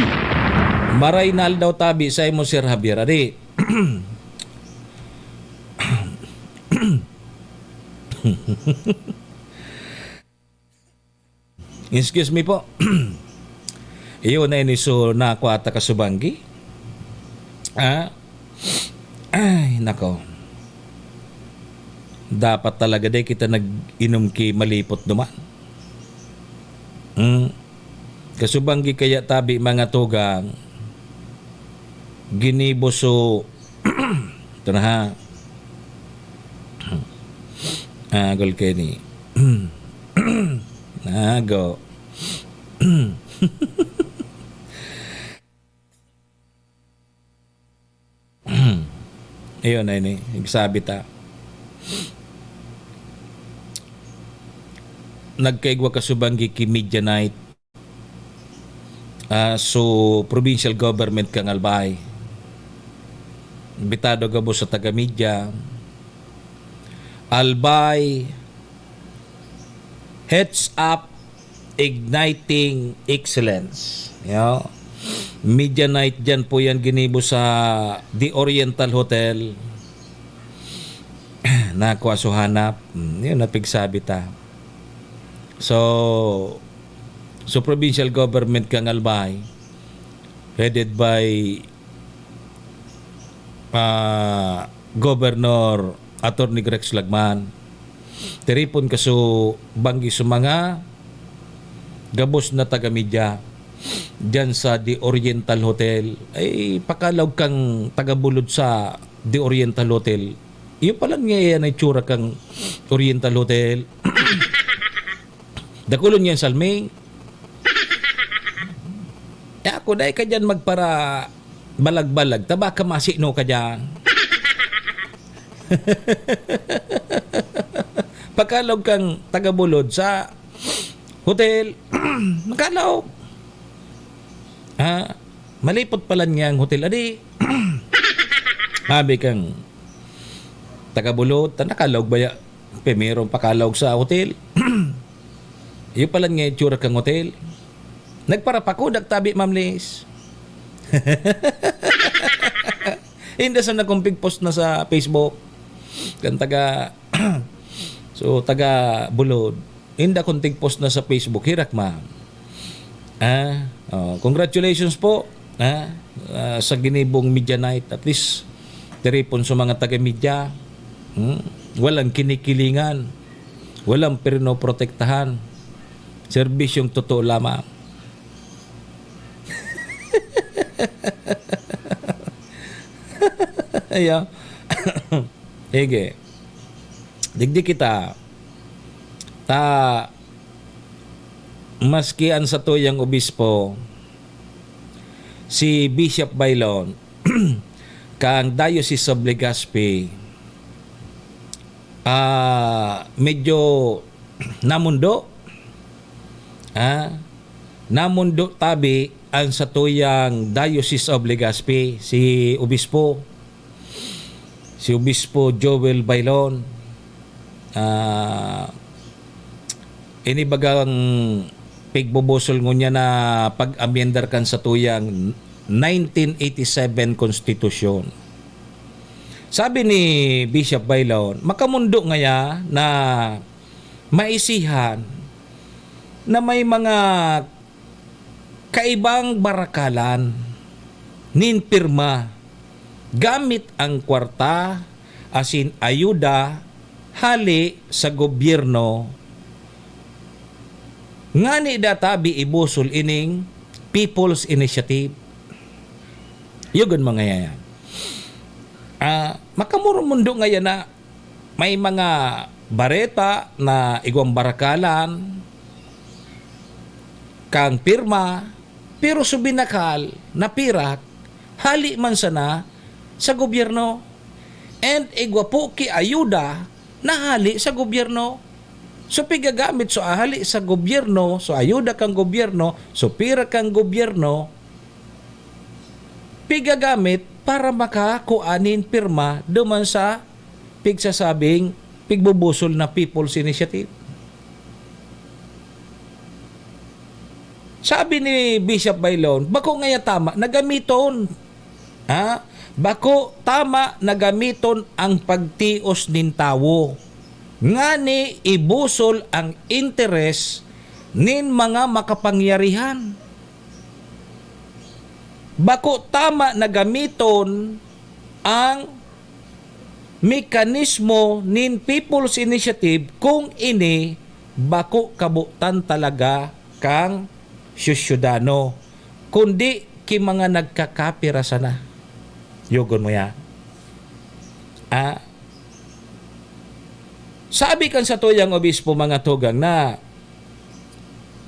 Maray na aldaw tabi sa imo, Sir Javier. Adi. Excuse me po. Iyo na ini, so, nakwata ka subanggi. Ah? Ay, nako. Dapat talaga di kita nag-inom ki malipot duman. Hmm. Kasubanggi kaya tabi mga tugang, ginibo so Ito na ha. Ah, gol kayo ni. Nago. Ayun, ayun eh. Nagsabi ta. Nagkaigwa ka subanggi ki Media Night. Ah, so, provincial government kan Albay. Imbitado gabos sa taga-media. Albay heads up igniting excellence. Yo. Media night dyan po yan ginibo sa The Oriental Hotel. Nakwa so hanap. Hmm, yun, napigsabi ta. So, so provincial government kan Albay, headed by, ah, Governor Attorney Rex Lagman, tiripon kaso banggi sa mga gabos na taga-media dyan sa The Oriental Hotel. Ay, pakalaog kang taga-Bulod sa The Oriental Hotel. Iyo pala nga yan ang itsura kang Oriental Hotel. Dakulon niya yung salming. Eh, ako, dai ka dyan magpara balag-balag. Taba ka masino ka dyan. Pagkalog kang taga-Bulod sa hotel, makalog. Ha? Malipot pala niya ang hotel. Adi, sabi kang taga-Bulod, ta nakalog ba ya? Primerong pakalog sa hotel. Iyo pala nga itsura kang hotel. Nagparapakodak tabi, Ma'am Liz. Inda sa nakong pigpost na sa Facebook. Kan taga, so, taga Bulod. Inda kong tigpost na sa Facebook, hirak, ma'am. Ah, oh, congratulations po, ah, ah, sa ginibong media night. At least, tiripon sa mga taga-media. Hmm? Walang kinikilingan. Walang pinoprotektahan. Serbisyong totoo lamang. Ayan. Sige. Digdi kita. Ta, maski ang satuyang obispo, si Bishop Baylon, kang Diocese of Legazpi, ah, medyo namundo. Ah, namundo tabi ang satuyang Diocese of Legazpi, si Obispo, si Obispo Joel Baylon. Ah, ini bagang pigbubusol ngunyan na pag-amyendar kan satuyang nineteen eighty-seven Konstitusyon. Sabi ni Bishop Baylon, makamundo ngaya na maisihan na may mga kaibang barakalan nin pirma gamit ang kwarta asin ayuda hale sa gobyerno Ngani da tabi ibusol ining People's Initiative. Yugon mo ngaya yan. Ah, makamurumundo ngaya na may mga bareta na igwang barakalan, kang pirma, pero su binakal, napirak, hali man sana sa gobyerno. And igwa po ki ayuda na hali sa gobyerno. So, pigagamit so ahali sa gobyerno, so ayuda kang gobyerno, so pira kang gobyerno, pigagamit para makakua nin pirma duman sa pigsasabing pigbubusol na People's Initiative. Sabi ni Bishop Bailon, bako ngaya tama na gamiton. Ha? Bako tama na gamiton ang pagtios nin tawo. Ngani ibusol ang interes nin mga makapangyarihan. Bako tama na gamiton ang mekanismo nin People's Initiative kung ini bako kabotan talaga kan siyudadano, kundi ki mga nagkakapira sana. Yugon mo yan. Ah, sabi kan satuyang obispo, mga tugang, na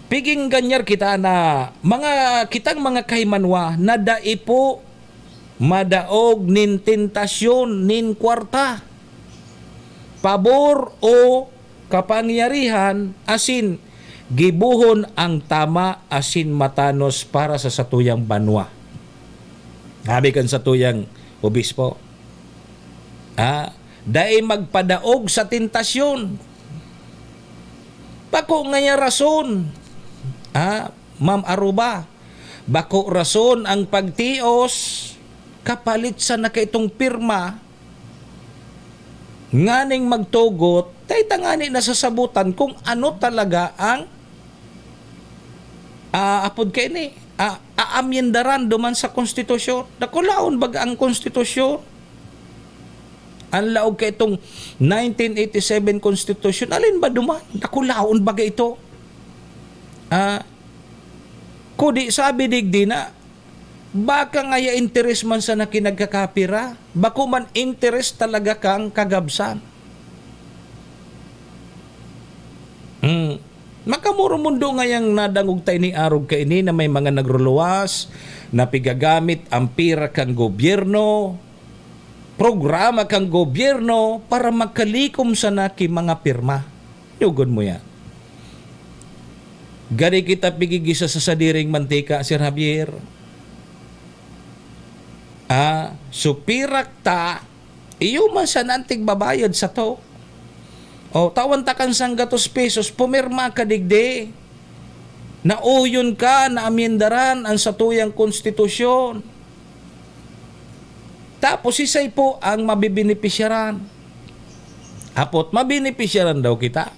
piging ganyar kita na mga, kitang mga kahimanwa na dai po madaog nin tentasyon nin kwarta, pabor o kapangyarihan, asin gibohon ang tama asin matanos para sa satuyang banwa. Sabi kan satuyang obispo, ah, dai magpadaog sa tentasyon. Bako ngaya rason, ah, Ma'am Aruba, bako rason ang pagtios kapalit sana kaitong pirma nganing magtugot, dai ta ngani nasasabutan kung ano talaga ang, ah, apod kaini, ah, aamyendaran duman sa konstitusyon. Dakulaon baga ang konstitusyon? Ang laog kaitong nineteen eighty-seven konstitusyon, alin ba duman? Dakulaon baga ito? Ah, kudi sabi digdi na, baka ngaya interes man sana ki nagkakapira, bako man interes talaga kang kagabsan. Hmm. Makamurumundo ngayang nadangog ta ini arog kaini na may mga nagruluwas na pigagamit ang pira kan gobyerno, programa kan gobyerno para makalikom sana ki mga pirma. Yugon mo yan. Gari kita pigigisa sa sadiring mantika, Sir Javier. Ah, supirak ta, iyo man sana an tigbabayad sato. O, tawan ta kan sanggatos pesos, pumirma ka digdi. Nauyon ka na amyendaran an satuyang konstitusyon. Tapos, sisay po ang mabebenepisyaran? Apot, mabenepisyaran daw kita.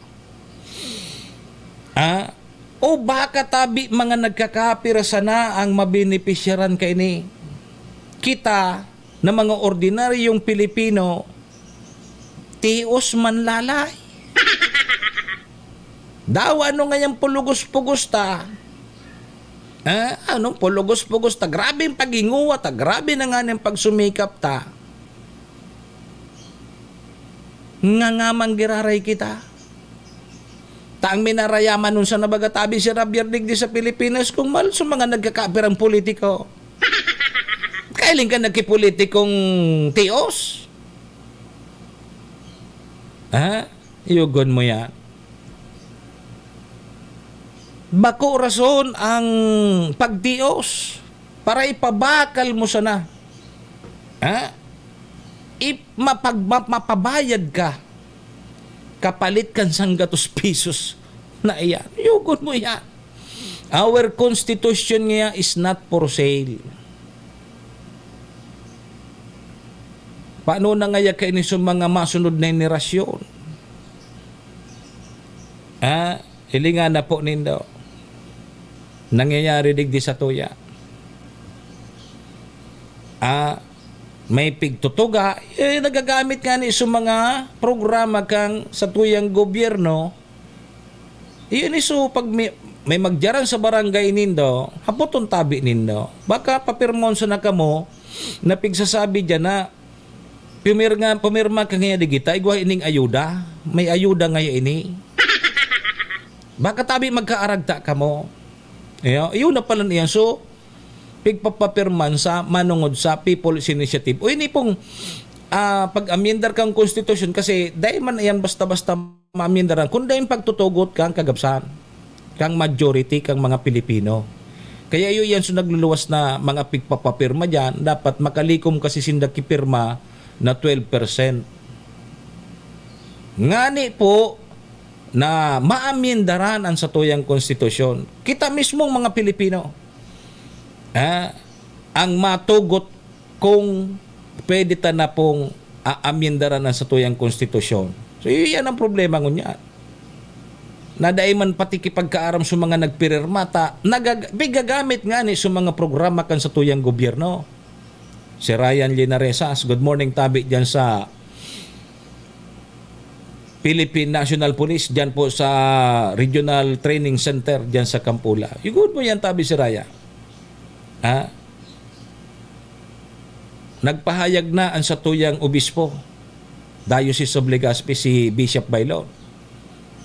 Ah, o baka tabi mga nagkakapira sana ang mabenepisyaran kaini? Kita na mga ordinaryong Pilipino, tios man lalay. Dawa ano ngayang pulugos-pugos ta? Ah, anong pulugos-pugos ta? Grabe ang paghinguwa ta, grabe na nga ang pagsumikap ta. Nga nga man giraray kita. Ta ang minarayaman nun sa nabagatabi si Javier digdi sa Pilipinas kung mal sa mga nagkakapirang politiko. Kailing ka nagkipolitikong tios? Ha? Yugon mo yan. Bako rason ang pagtios para ipabakal mo sana. Ha? Ip-, mapag-, ma-, mapabayad ka kapalit kan sanggatos pesos na iyan. Yugon mo yan. Our constitution niya is not for sale. Paano na ngaya kaini sa mga masunod na henerasyon? Ah, hilinga na po nindo. Nangyayari digdi sa tuya. Ah, may pigtutuga, eh, nagagamit nga ni sa mga programa kang sa tuyang gobyerno. Iyon iso pag mi-, may magdiyaran sa barangay nindo, hapoton tabi nindo. Baka papirmahon sana kamo na pigsasabi diyan na pumirma, pumirma ka ngaya digita, igwa ining ayuda. May ayuda ngaya ini. Baka tabi magkaaragta kamo. Iyo, iyo na pala niyan. So, pigpapapirman sa manungod sa People's Initiative. O ini pong, ah, pag-amyendar kang konstitusyon kasi dai man iyan basta-basta maamyendaran, kun dai pagtutugot kang kagabsan, kang majority kang mga Pilipino. Kaya iyo iyan so nagluluwas na mga pigpapapirma diyan, dapat makalikom kasi sinda kipirma na twelve percent. Ngani po na maamyendaran ang satuyang konstitusyon. Kita mismong mga Pilipino, ah, ang matugot kung pwede ta na pong aamyendaran ang satuyang konstitusyon. So, iyan ang problema ngunyan. Na dai man pati kipagkaaram sa mga nagpirerma ta, nagag-, pigagamit ngani sa mga programa kan satuyang gobyerno. Si Ryan Linaresas, good morning, tabi diyan sa Philippine National Police, diyan po sa Regional Training Center, diyan sa Campula. Igod mo yan, tabi si Raya. Ha? Nagpahayag na ang satuyang obispo, Diocese of Legazpi, si Bishop Bailon,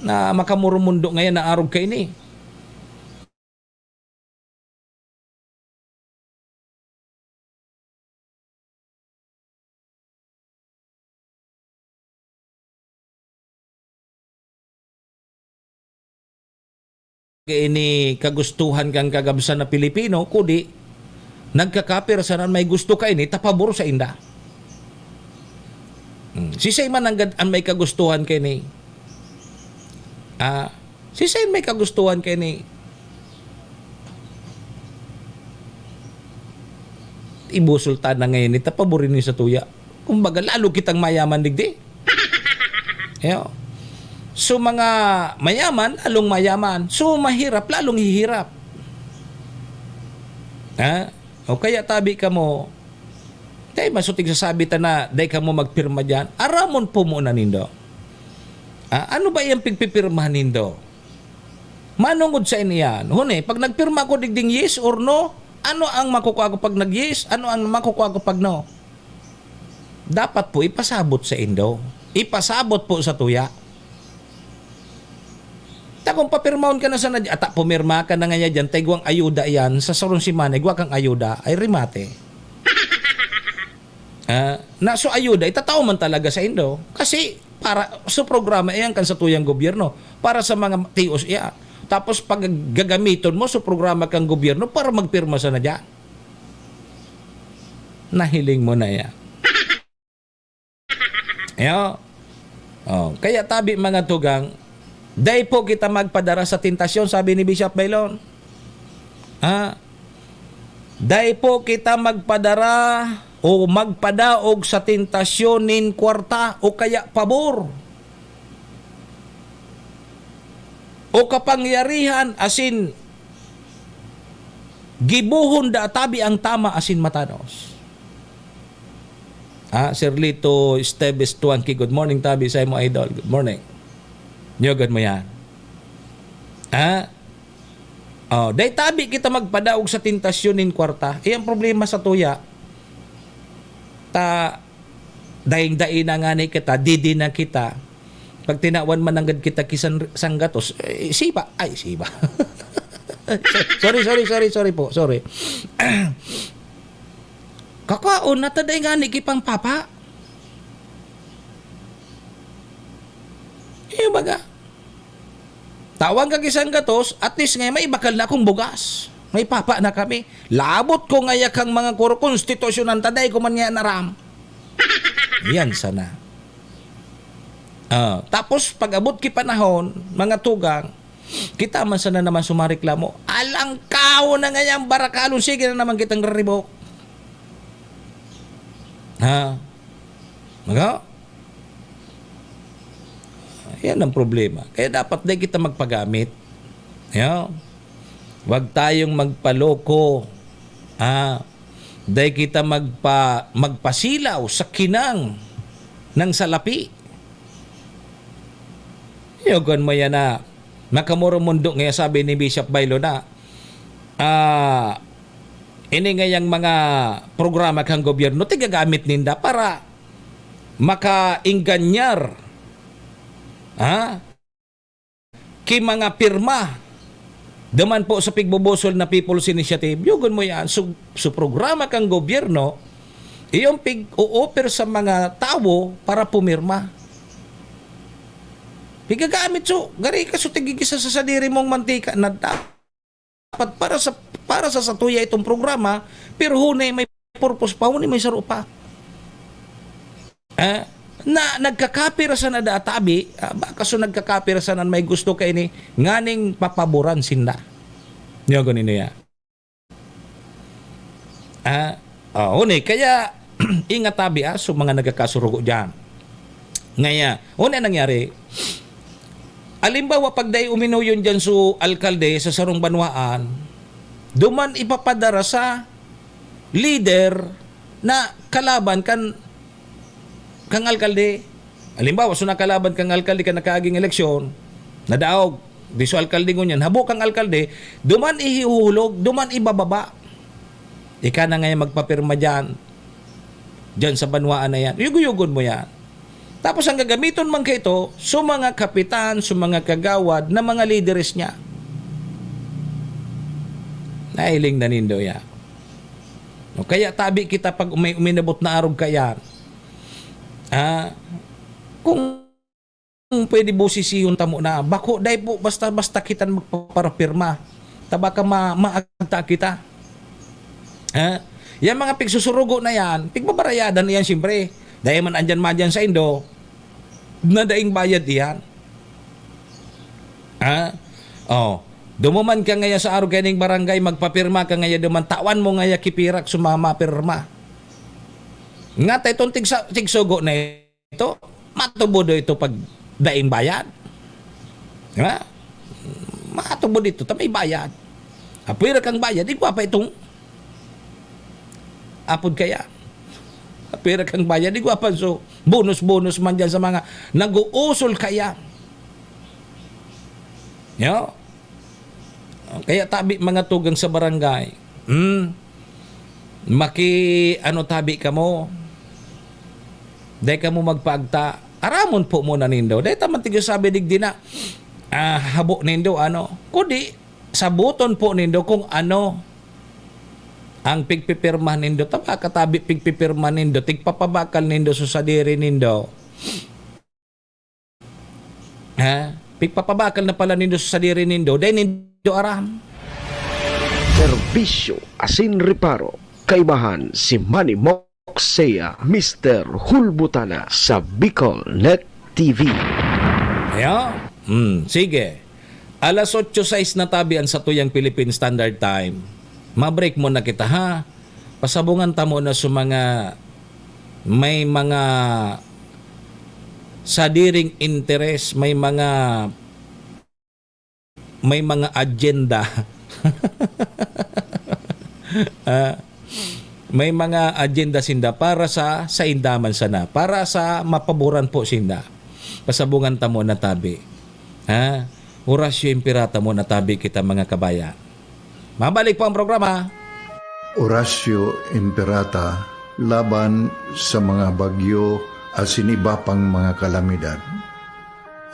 na makamurumundo ngayon na arog kaini. Ini kagustuhan kan kagabsan na Pilipino, kudi nagkakapir sana an may gusto kaini ta pabor sainda. Hmm. Siisay man nanggad an may kagustuhan kaini? Ah, siisay an may kagustuhan kaini? Ibusol ta na ngayon, ita pabor ini sa tuya. Kumbaga, lalo kitang mayaman digdi. Ayo. So, mga mayaman, lalong mayaman. So, mahirap, lalong hihirap. Ha? O kaya tabi kamo, dai masutig sasabi ta na, dai kamo magpirma diyan. Aramon po muna nindo. Ah, ano ba iyang pigpipirmahan nindo? Manungod sa ini yan. Huni, pag nagpirma ko digding yes or no, ano ang makukuha ko pag nag-yes? Ano ang makukuha ko pag no? Dapat po ipasabot sa indo. Ipasabot po sa tuya. Ta kung papirmahon ka na sana, ata pumirma ka na ngaya diyan, ta igwang ayuda yan, sa sarong semana, igwa kang ayuda, ay remate. Ah, na so ayuda, itatao man talaga sa indo. Kasi para sa programa iyan kan satuyang gobyerno, para sa mga tios iya. Tapos pag gagamiton mo sa programa kang gobyerno para magpirma sana diyan. Nahiling mo na yan. Ayo. Oh, kaya tabi, mga tugang, "Dai po kita magpadara sa tentasyon," sabi ni Bishop Bailon. Ha? "Dai po kita magpadara o magpadaog sa tentasyon nin kwarta o kaya pabor o kapangyarihan, asin gibohon da tabi ang tama asin matanos." Ah, Sir Lito Esteves Tuangki, good morning, tabi sa imo, idol. Good morning. Niyogod mo yan. Ah? Oh, dai tabi kita magpadaog sa tentasyon nin kwarta. Iyang problema sa tuya, ta, daing-dai na ngani kita, didi na kita. Pag tinawan man nanggad kita ki san-, sanggatos, eh, siba. Ay, siba. Sorry, sorry, sorry, sorry po. Sorry. Kakaon na ta, dai ngani ki pangpapa. Iyo baga. Tawan ka ki sanggatos, at least ngay may bakal na akong bugas. May papa na kami. Labot ko ngaya kang mga kuro-, konstitusyonan ta, dai ko man ngaya aram. Yan sana. Ah, tapos pag-abot ki panahon, mga tugang, kita man sana naman sumareklamo. Alangkaw na ngayang barakalon, sige na naman kitang raribok. Ha? Mga? Yan ang problema. Kaya dapat dai kita magpagamit. Yan. Huwag tayong magpaloko. Ah, dai kita magpa-, magpasilaw sa kinang ng salapi. Yagan mo yan na Makamurumundo nga sabi ni Bishop Bailo na, ah, ini ngayang mga programa kan gobyerno, tigagamit ninda para makaingganyar, ha? Ki mga pirma. Duman po sa pigbubusol na People's Initiative, yugon mo yan. So, so programa kang gobyerno, iyong pig-o-offer sa mga tawo para pumirma. Pigagamit so, gari ka so tigigisa sa sadiri mong mantika na dapat para sa, para sa satuya itong programa, pero huni may purpose pa, huni may saro pa. Ah, na nagkakapira sana da tabi, ah, baka so nagkakapira sana may gusto kaini nganing papaboran sinda. Nyo ko niya. Ah, oh, huni, kaya ingat tabi, ah, so mga nagkakasurugo diyan. Ngaya, huni ang nangyari. Alimbawa, pag dai uminuyon diyan so alkalde sa sarong banwaan, duman ipapadara sa leader na kalaban kan, kang alkalde. Halimbawa, so nakalaban kang alkalde kan nakaaging eleksyon, nadaog, di so alkalde ngunyan, habo kang alkalde, duman ihihuhulog, duman ibababa. Ika na ngayon magpapirma diyan, diyan sa banwaan na yan. Yugo-yugon mo yan. Tapos ang gagamiton man kaito, so mga kapitan, so mga kagawad na mga lideres niya. Nahiling na nindo yan. No, kaya tabi kita pag may uminabot na arog kaya. Ah, kung pwede bosisihon tamo na, bako dai po basta-basta kita magpaparapirma. Tabaka ma maagta kita. Ha? Yan mga pigsusurugo na yan, pigbabarayadan na yan siyempre. Dahil man andyan madyan sa Indo, na daing bayad iyan. Ha? Oh. Dumuman ka ngaya sa arog kaining barangay, magpapirma ka ngaya duman, tawan mo ngaya kipirak sumama pirma. Nga ta itong tigsa, tigsugo na ito, matubo do ito pag daing bayad. Di ba? Matubo dito, ta may bayad. Apwera kang bayad, igwa pa itong apod kaya. Apwera kang bayad, igwa pa so bonus-bonus man dyan sa mga nag-uusol kaya. Yo? Kaya tabi mga tugang sa barangay. Hmm? Maki, ano, tabi kamo. Dai kamo magpaagta. Aramon po muna nindo. Dai taman tigyo sabi digdi na, ah, habo nindo, ano. Kundi, sabuton po nindo kung ano ang pigpipirma nindo. Tama ka tabi, pigpipirma nindo. Tigpapabakal nindo sa sadiri nindo. Ha? Pigpapabakal na pala nindo sa sadiri nindo. Dai nindo aram. Serbisyo asin reparo. Kaibahan si Manny Moxea, Mister Hulbutana sa Bicol Net T V. Ayan. Hmm, sige. Alas otso sais na tabi an satuyang Philippine Standard Time. Ma-break muna kita, ha? Pasabungan ta muna sa mga, may mga sadiring interes, may mga, may mga agenda. Ah, may mga agenda sinda para sa, sainda man sana, para sa mapaboran po sinda. Pasabungan ta muna tabi. Ha? Horacio Imperata muna tabi kita, mga kabayan. Mabalik po ang programa. Horacio Imperata laban sa mga bagyo asin iba pang mga kalamidad.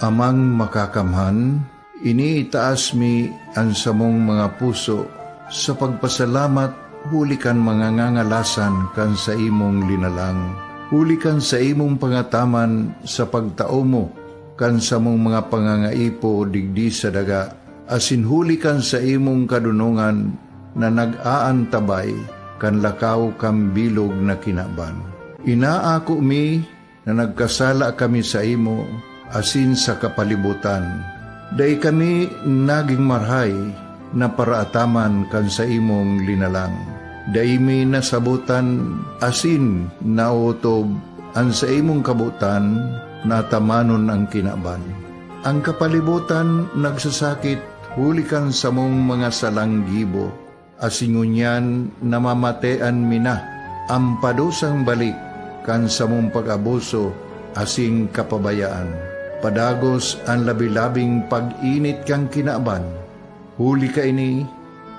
Amang Makakamhan, iniitaas mi an samong mga puso sa pagpasalamat huli kan mga ngangalasan kan saimong linalang, huli kan saimong pangataman sa pagtao mo kan samong mga pangangaipo digdi sa daga, asin huli kan saimong kadonongan na nag-aantabay kan lakaw kan bilog na kinaban. Inaako mi na nagkasala kami saimo asin sa kapalibotan. Dai kami nagin marahay na paraataman kan saimong linalang. Dai mi nasabotan asin naotob an saimong kabotan na atamanon an kinaban. An kapalibotan nagsasakit huli kan samong mga salang gibo, asin ngunyan namamatean mi na an padusang balik kan samong pag-abuso asin kapabayaan. padagos an labi-labing pag-init kan kinaban. Huli kaini,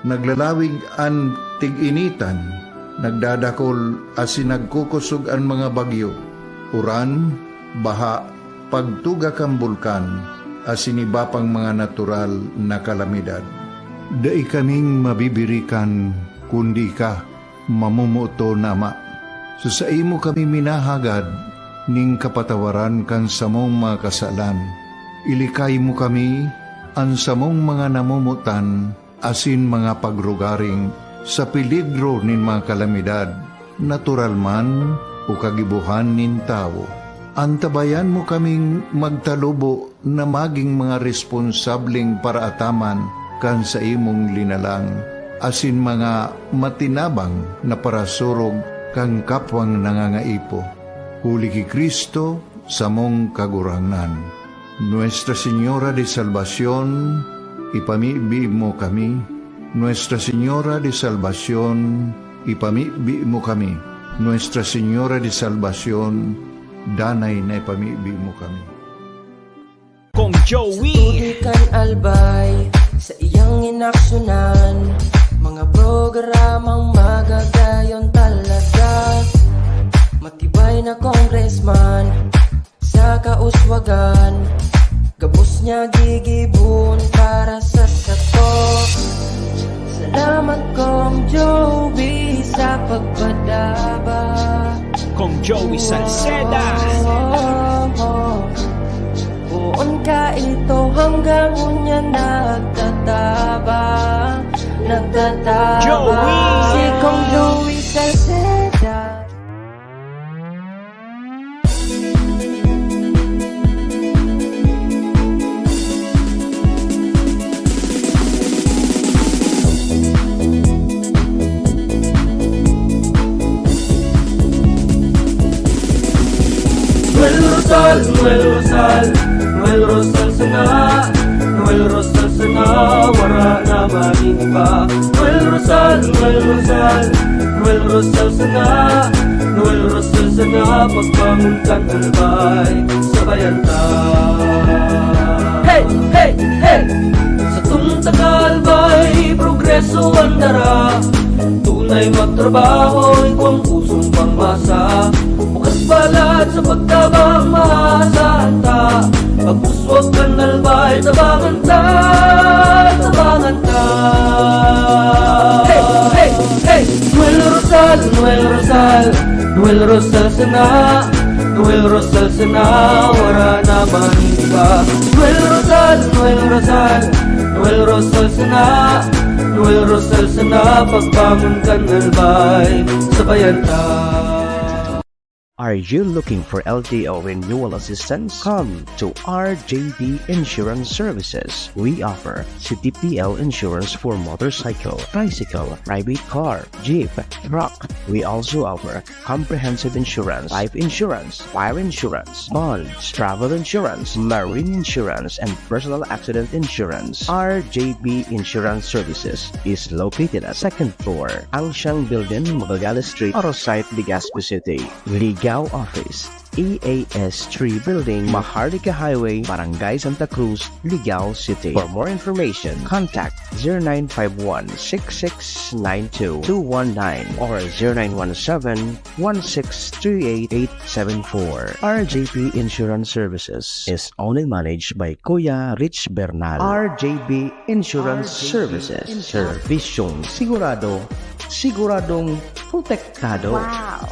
naglalawig an tig-initan, nagdadakol asin nagkukosog an mga bagyo, uran, baha, pagtuga kan bulkan, asin iba pang mga natural na kalamidad. Dai kaming mabibirikan, kundi ika, mamomoton na Ama. Sa saimo kami minahagad nin kapatawaran kan samong mga kasalan. Ilikay mo kami, an samong mga namomotan, asin mga pagrugaring sa peligro nin mga kalamidad, natural man o kagibohan nin tawo. Antabayan mo kaming magtalubo na magin mga responsableng paraataman kan saimong linalang, asin mga matinabang na parasurog kan kapwang nangangaipo. Huli ki Cristo, samong Kagurangnan. Nuestra Señora de Salvacion, ipamibi mo kami. Nuestra Señora de Salvacion, ipamibi mo kami. Nuestra Señora de Salvacion, danay na ipamibi mo kami. Kong Joey. Sa tubig kan Albay, sa iyang inaksyonan, mga programang magagayon talaga. Matibay na congressman, sa kauswagan, gabos niya gigibon para sa sato. Salamat, Kong Joey, sa pagpadaba. Kong Joey Salceda. Poon ka ito hanggang unya nagtatabang, nagtatabang. Joey! Si Kong Joey Salceda. Noel Rosal, Noel Rosal, Noel Rosal sana, Noel Rosal sana, wara na maning iba. Noel Rosal, Noel Rosal, Noel Rosal sana, Noel Rosal sana, pagbangon kan Albay, sabayan ta. Hey, hey, hey! Satong taga-Albay, progreso an dara. Tunay magtrabaho, igwang pusong pangmasa. Bukas palad sa pagtabang, maasahan ta. Pag-uswag kan Albay, tabangan ta, tabangan ta. Hey, hey, hey! Noel Rosal, Noel Rosal, Noel Rosal sana, Noel Rosal sana, wara na maning iba. Noel Rosal, Noel Rosal, Noel Rosal sana, Noel Rosal sana, pagbangon kan Albay, sabayan ta. Are you looking for L T O renewal assistance? Come to R J B Insurance Services. We offer C T P L insurance for motorcycle, tricycle, private car, jeep, truck. We also offer comprehensive insurance, life insurance, fire insurance, bonds, travel insurance, marine insurance, and personal accident insurance. R J B Insurance Services is located at second floor, Angsiang Building, Magallanes Street, Oro Site, Legazpi City. Ligao Office, E A S three Building, Maharlika Highway, Barangay Santa Cruz, Ligao City. For more information, contact zero nine five one, six six nine two, two one nine or zero nine one seven, one six three eight, eight seven four. R J P Insurance Services is owned and managed by Kuya Rich Bernal. R J P Insurance Services. Serbisyong sigurado, siguradong protektado. Wow!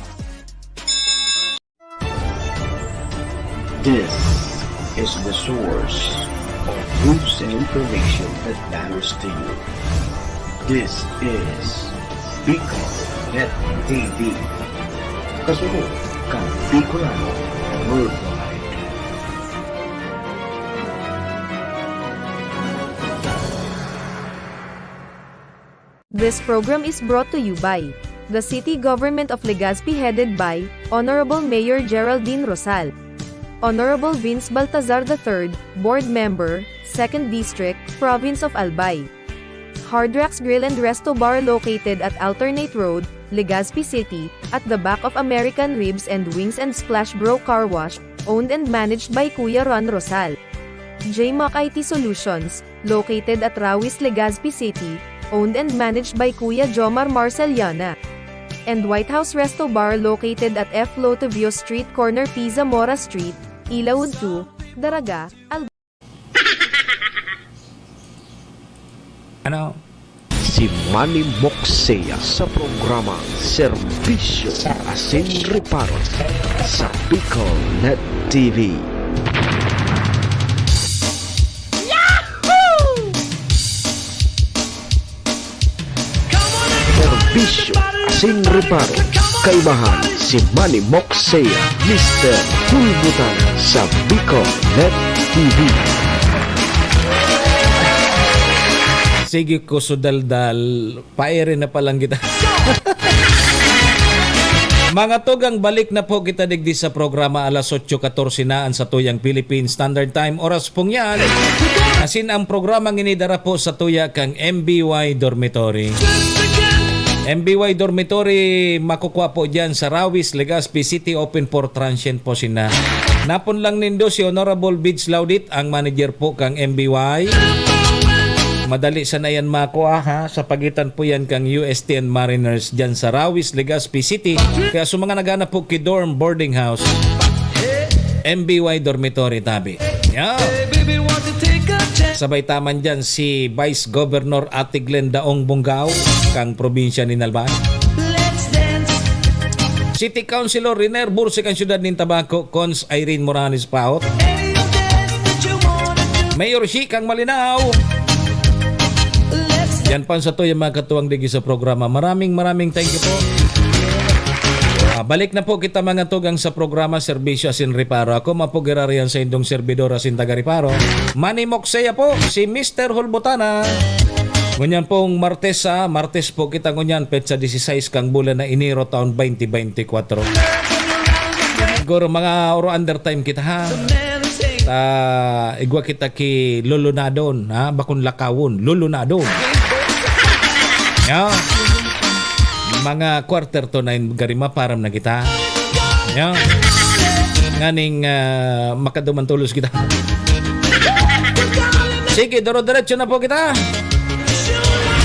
This is the source of news and information that matters to you. This is Bicol Net T V. Kasunod kan Bicolano Worldwide. This program is brought to you by the City Government of Legazpi, headed by Honorable Mayor Geraldine Rosal, Honorable Vince Baltazar the third, Board Member, Second District, Province of Albay. Hard Rocks Grill and Resto Bar, located at Alternate Road, Legazpi City, at the back of American Ribs and Wings and Splash Bro Car Wash, owned and managed by Kuya Ron Rosal. J Mac I T Solutions, located at Rawis, Legazpi City, owned and managed by Kuya Jomar Marceliana. And White House Resto Bar, located at F Lotovio Street, corner P Zamora Street, Ilaud two, Daraga, Al- Ano? Si Manny Moksea sa programa Serbisyo asin Reparo sa BicolNet T V. Serbisyo asin Reparo, kaibahan si Manny Moksea, Mister Hulbutan sa BicolNet T V. Sige ko sudaldal, paere na palang kita. Mga tugang, balik na po kita digdi sa programa alas otso katorse na an satuyang Philippine Standard Time. Oras pong yan. Asin ang programang ini dara po sa tuya kang M B Y Dormitory. M B Y Dormitory, makukuha po dyan sa Rawis, Legazpi City, open for transient po sina. Napon lang nindo si Honorable Bids Laudit, ang manager po kang M B Y. Madali sana yan makuha, ha, sa pagitan po yan kang U S T and Mariners dyan sa Rawis, Legazpi City. Kaya sa mga naghanap po ki dorm boarding house, M B Y Dormitory tabi. Yan. Sabay taman dyan si Vice Governor Ate Glenn Daong Bongao, kang probinsya ni Nalban. City Councilor Riner Bursik ang siyudad nin Tabaco, Cons Irene Morales Paot. Mayor Shi kang Malinao. Yan pa sa to yung mga katuwang digi sa programa. Maraming, maraming thank you po. Ah, balik na po kita mga tugang sa programa Serbisyo asin Reparo. Ako, mapugirarihan sa indong servidor asin taga Reparo. Manny Moksea po, si Mister Hulbutana. Ngunyan pong Martes, ah, Martes po kita ngunyan, petsa dieciséis kang bulan na Enero, taon twenty twenty-four. Siguro mga oro undertime kita, ha? Ta, igwa kita ki lulunadon, ha? Bakon lakawon, lulunadon. Ya. Mga quarter to nine, gari maparam na kita. Ya. Nganing, ah, makaduman tulos kita. Sige, doro-diretso na po kita.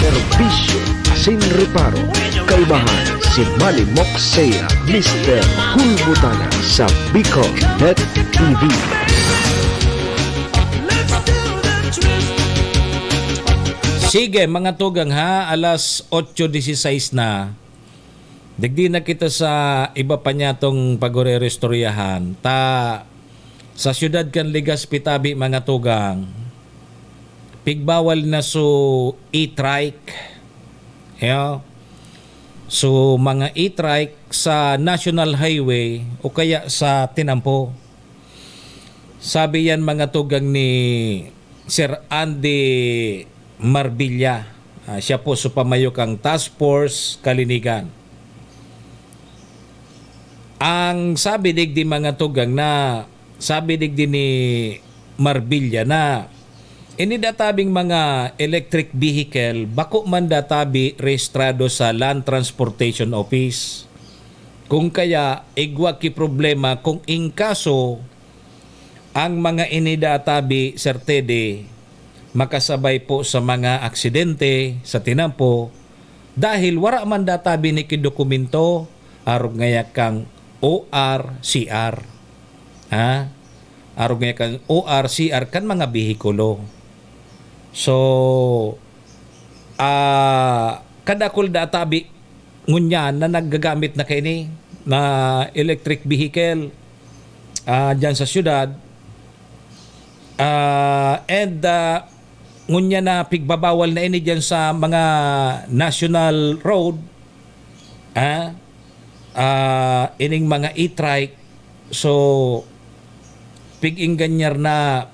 Serbisyo asin Reparo, kaibahan si Manny Moksea, Mister Hulbutana sa BicolNet T V. Sige, mga tugang ha, alas otso dieciséis na. Digdi na kita sa iba pa niyatong pagore-restoryahan. Ta, sa siyudad kan Legazpi tabi, mga tugang, pigbawal na so e-trike. Yeah. So, mga e-trike sa National Highway o kaya sa tinampo. Sabi yan, mga tugang, ni Sir Andy Marbilla. Ah, siya po so pamayo kang Task Force Kalinigan. Ang sabi digdi, mga tugang, na sabi digdi ni Marbilla na ini databing mga electric vehicle bako man databi rehistrado sa Land Transportation Office. Kung kaya, igwa ki problema kung in kaso ang mga ini databi, Sir Teddy, makasabay po sa mga aksidente sa tinampo dahil wara man databi ni ki dokumento, arog ngaya kang O R C R. Ha? Arog ngaya kang O R C R kan mga behikulo. So, ah, kadakul databi ngunyan na naggagamit na kaini na electric vehicle, ah, diyan sa siyudad. Ah, and, ah, ngunyan na pigbabawal na ini diyan sa mga national road, ah, ah, ining mga e-trike. So, pig-ingganyar na,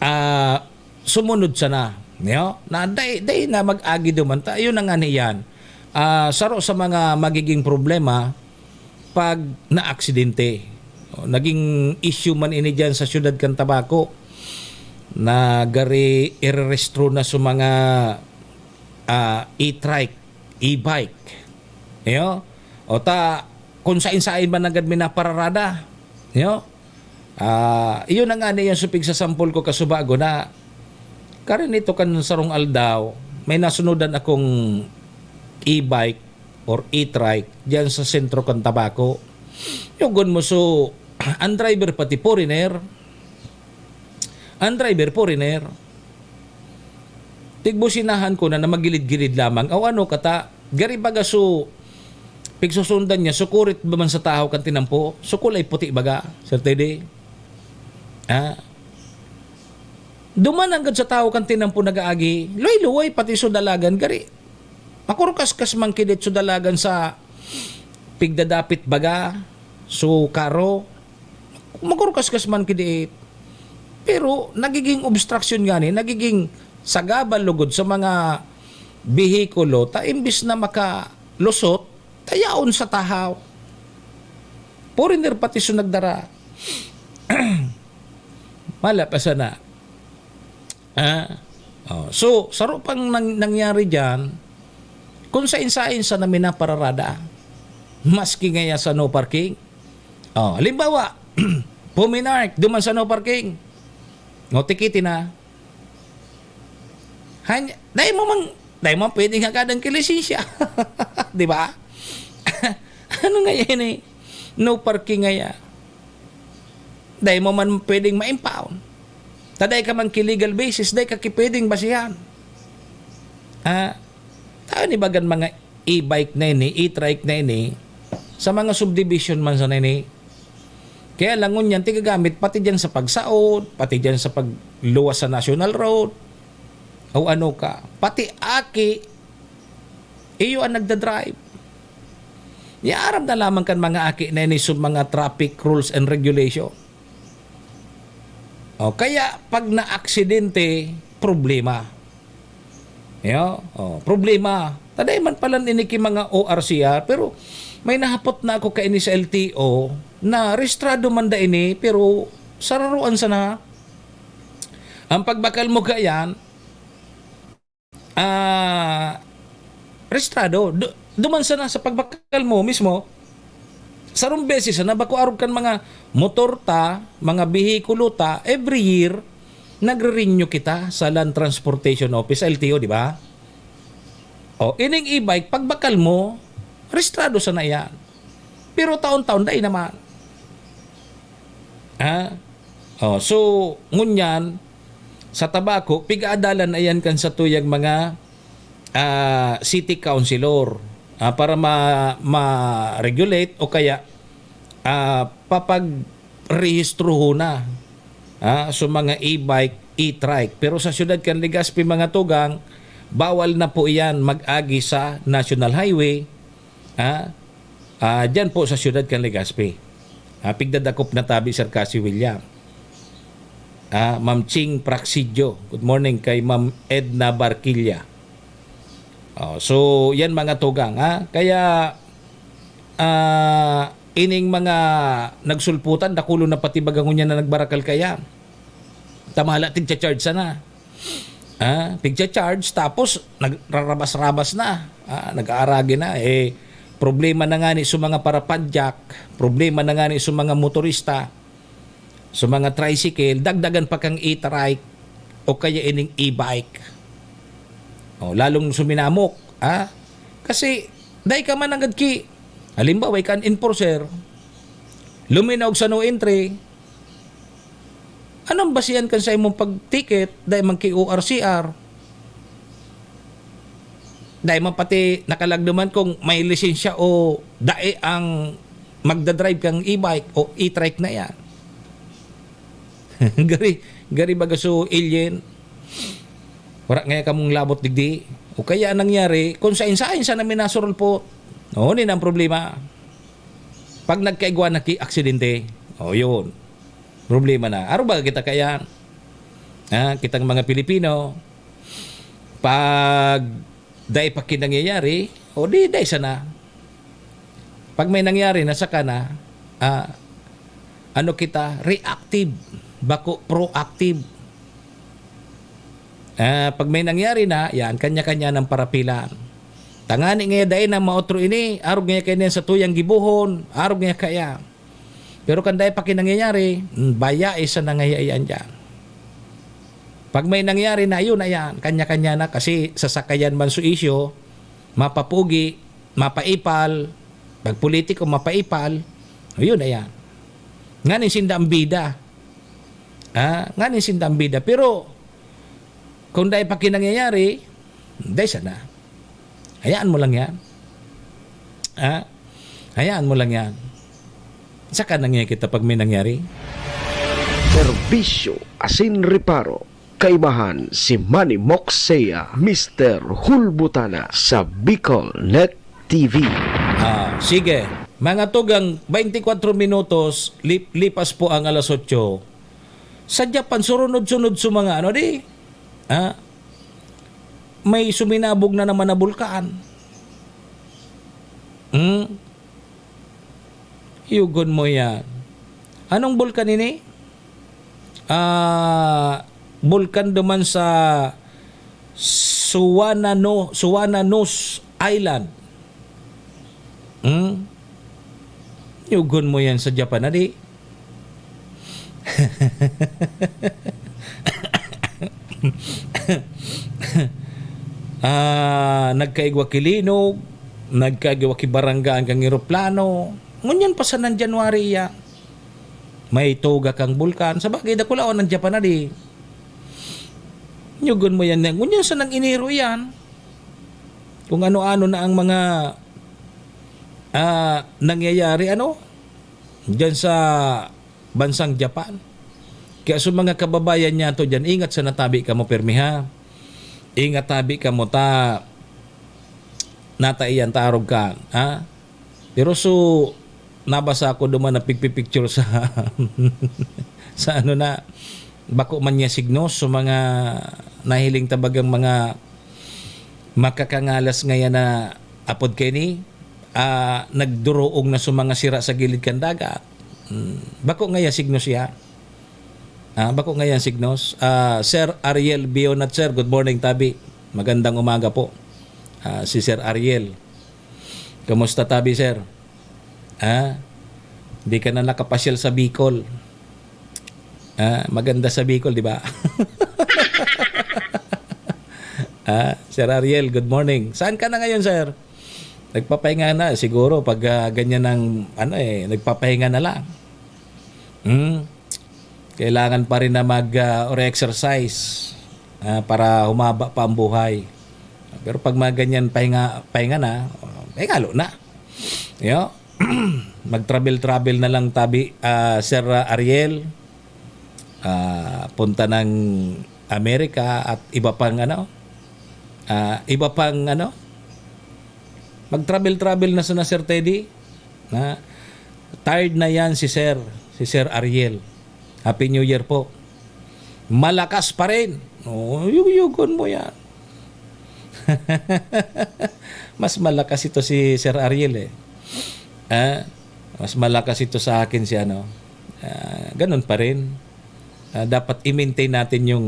ah, sumunod sana, niyo? Na dai, dai na mag-agi duman ta. Ayun na nga niyan. Ah, saro sa mga magiging problema pag naaksidente. O, naging issue man ini diyan sa siyudad kan Tabaco na gari irerestro na sa mga, ah, e-trike, e-bike. Niyo? O ta, kung sain-sain man nanggad minapararada. Yo? Ah, iyon na nga ni yung supig sa sampol ko kasubago na karin ito kan sarong aldaw, may nasunodan akong e-bike or e-trike diyan sa sentro kan Tabaco. Yugon mo, so, ang driver pati foreigner. Ang driver foreigner. Tigbusinahan ko na, na magilid-gilid lamang. O ano kata, gari baga so, pigsusundan niya, sukurit ba man sa tahaw kan tinampo? Sukulay puti baga, Sir Teddy? Ah? Duman anggad sa tahaw kan tinampo nag-aagi, luway-luway pati so dalagan, gari. Makurkaskas man kidit so dalagan sa pigdadapit baga, so karo. Makurkaskas man kidit. Pero nagiging obstruction ngani, nagiging sagabal lugod sa mga behikulo, ta imbis na makalusot, tayaon sa tahaw. Foreigner pati so nagdara. Mala pa sana. Ah? Oh, so, saro pang nang-, nangyari diyan, kung sain-sain sana minapararada, maski ngaya sa no parking. Oh, halimbawa, puminark, duman sa no parking. O, tikiti na. Hanya, dai mo mang, dai mo pwedeng hagadan ki lisensya. Di ba? Ano nga yan eh? No parking nga yan. Dai mo man pwedeng ma-impound. Ta dai ka man ki legal basis, dai ka ki pwedeng basihan. Ah, tayo ni bagan mga e-bike na ini, e-trike na ini, sa mga subdivision man sana ini. Kaya lang ngunyan, tigagamit pati dyan sa pagsaod, pati dyan sa pagluwas sa National Road, o ano ka. Pati aki, iyo ang nagdadrive. Yaaram na lamang kan mga aki na ini sa mga traffic rules and regulation. O, kaya pag naaksidente, problema. Yo, oh, problema. Taday man pala ini ki mga O R C R, pero may nahapot na ako kaini sa L T O na rehistrado man da ini, pero sararuan sana. Ang pagbakal mo kaiyan, ah, rehistrado. Du-, duman sana sa pagbakal mo mismo, sarong beses sana, bako arog kan mga motor ta, mga behikulo ta, every year, nagre-renew kita sa Land Transportation Office, L T O, di ba? O, ining e-bike, pagbakal mo, rehistrado sana yan. Pero taon-taon, dai naman. Ha? O, so, ngunyan, sa Tabaco, pigaadalan na yan kan satuyang mga, ah, city councilor, ah, para ma-, ma-regulate o kaya, ah, papagrehistruhon na, ah, so mga e-bike, e-trike. Pero sa siyudad kan Legazpi, mga tugang, bawal na po iyan mag-agi sa National Highway, ah, ah, diyan po sa siyudad kan Legazpi. Ah, pigdadakop na tabi, Sir Cassie William. Ah, Ma'am Ching Praxidyo. Good morning kay Ma'am Edna Barquilla. Oh, so, yan mga tugang, ha? Kaya, ah, ining mga nagsulputan, dakulo na pati baga ngunyan na nagbarakal kaya. Tamala, tigcha-charge sana. Ah, tigcha-charge, tapos nagrarabas-rabas na. Ah, nag-aaragi na. Eh, problema na nga ni sa mga parapadyak, problema na nga ni sa mga motorista, sa mga tricycle, dagdagan pa kang e-trike o kaya ining e-bike. Oh, lalong suminamok, ha? Kasi, dai ka man agad ki, halimbawa, ika an enforcer, luminaw sa no entry, anong basihan kan sa imong pag-ticket, dai man ki O R C R? Dai man pati nakalagduman kung may lisensya o dai ang magdadrive kang e-bike o e-trike na yan. Gari, gari baga so alien. Wala nga kamong labot digdi. O kaya nangyari, kung sain-sain sa namin nasurulpot. O, ni na ang problema. Pag nagkaigwa na ki aksidente, o yun. Problema na. Aro ba kita kaya? Ha, kitang mga Pilipino, pag dai pa ki nangyayari, o di, dai sana. Pag may nangyari na saka na, ah, ano kita, reactive, bako proactive. Ah, pag may nangyari na, yan, kanya-kanya ng parapilan. Tangani nga dai na maotro ini, arog nga kaya sa tuyang gibuhon, arog nga kaya. Pero kan dai pa ki nangyayari, hmm, baya isa na ngayon yan dyan. Pag may nangyari na, yun na yan. Kanya-kanya na. Kasi sasakayan man su isyo, mapapugi, mapaipal, pag politiko, mapaipal, yun na yan. Nganing sinda ang bida. Ah, nganing sinda ang bida. Pero, kung dai pa ki nangyayari, dai sana. Hayaan mo lang yan. Ah, hayaan mo lang yan. Saka nangyay kita pag may nangyari. Serbisyo asin reparo. Kaibahan si Manny Moxea, Mister Hulbutana sa Bicol Net T V. Ah, sige. Mga tugang, twenty-four minutos, lip- lipas po ang alas otso. Sa Japan, surunod-sunod sa mga ano di? Ah, may suminabog na naman na bulkan. Hmm? Yugon mo yan. Anong bulkan ini? Ah, bulkan duman sa Suwanano, Suwananos Island. Hmm? Yugon mo yan sa Japan, adi? Ah, nagkaigwa ki linog, nagkaigwa ki baranggaan kan eroplano. Ngunyan pa sa nan January ya. May tuga kang bulkan. Sa bagay, dakulaon ang Japan na di. Yugon mo yan. Ngunyan sa nang Enero yan. Kung ano-ano na ang mga ah, nangyayari, ano? Diyan sa bansang Japan. Kaya sa mga kababayan niya to diyan, ingat sa natabi kamo, pirmi ha. Ingat tabi kamo ta nata iyan tarog ka, ha? Pero so nabasa ko duman na pigpipicture sa sa ano na bako man niya signos sa mga nahiling tabagang mga makakangalas ngayan na apod kini ah, nagduruong na sa mga sira sa gilid kan dagat. Hmm. Bako ngaya signos siya. Ah, bako ngaya signos. Ah, Sir Ariel Bionat, sir, good morning, tabi. Magandang umaga po. Ah, si Sir Ariel. Kumusta, tabi, sir? Ah, di ka na nakapasyal sa Bicol. Ah, maganda sa Bicol, di ba? Ah, Sir Ariel, good morning. Saan ka na ngayon, sir? Nagpapahinga na siguro pag ah, ganyan ang ano eh, nagpapahinga na lang. Hmm. Kailangan pa rin na mag ah, or exercise ah, para humaba pa ang buhay. Pero pag mga ganyan pahinga pahinga na, oh, pahingalo na. Yo. Mag-travel-travel na lang tabi ah, Sir ah, Ariel. Ah, punta ng Amerika at iba pang ano, ah, iba pang ano, mag-travel-travel na sana, Sir Teddy. Na tired na yan si Sir, si Sir Ariel. Happy New Year po. Malakas pa rin. Oh, yuyugon mo yan. Mas malakas ito si Sir Ariel eh. Ah, mas malakas ito sa akin si ano. Ah, ganun pa rin. Ah, dapat i-maintain natin yung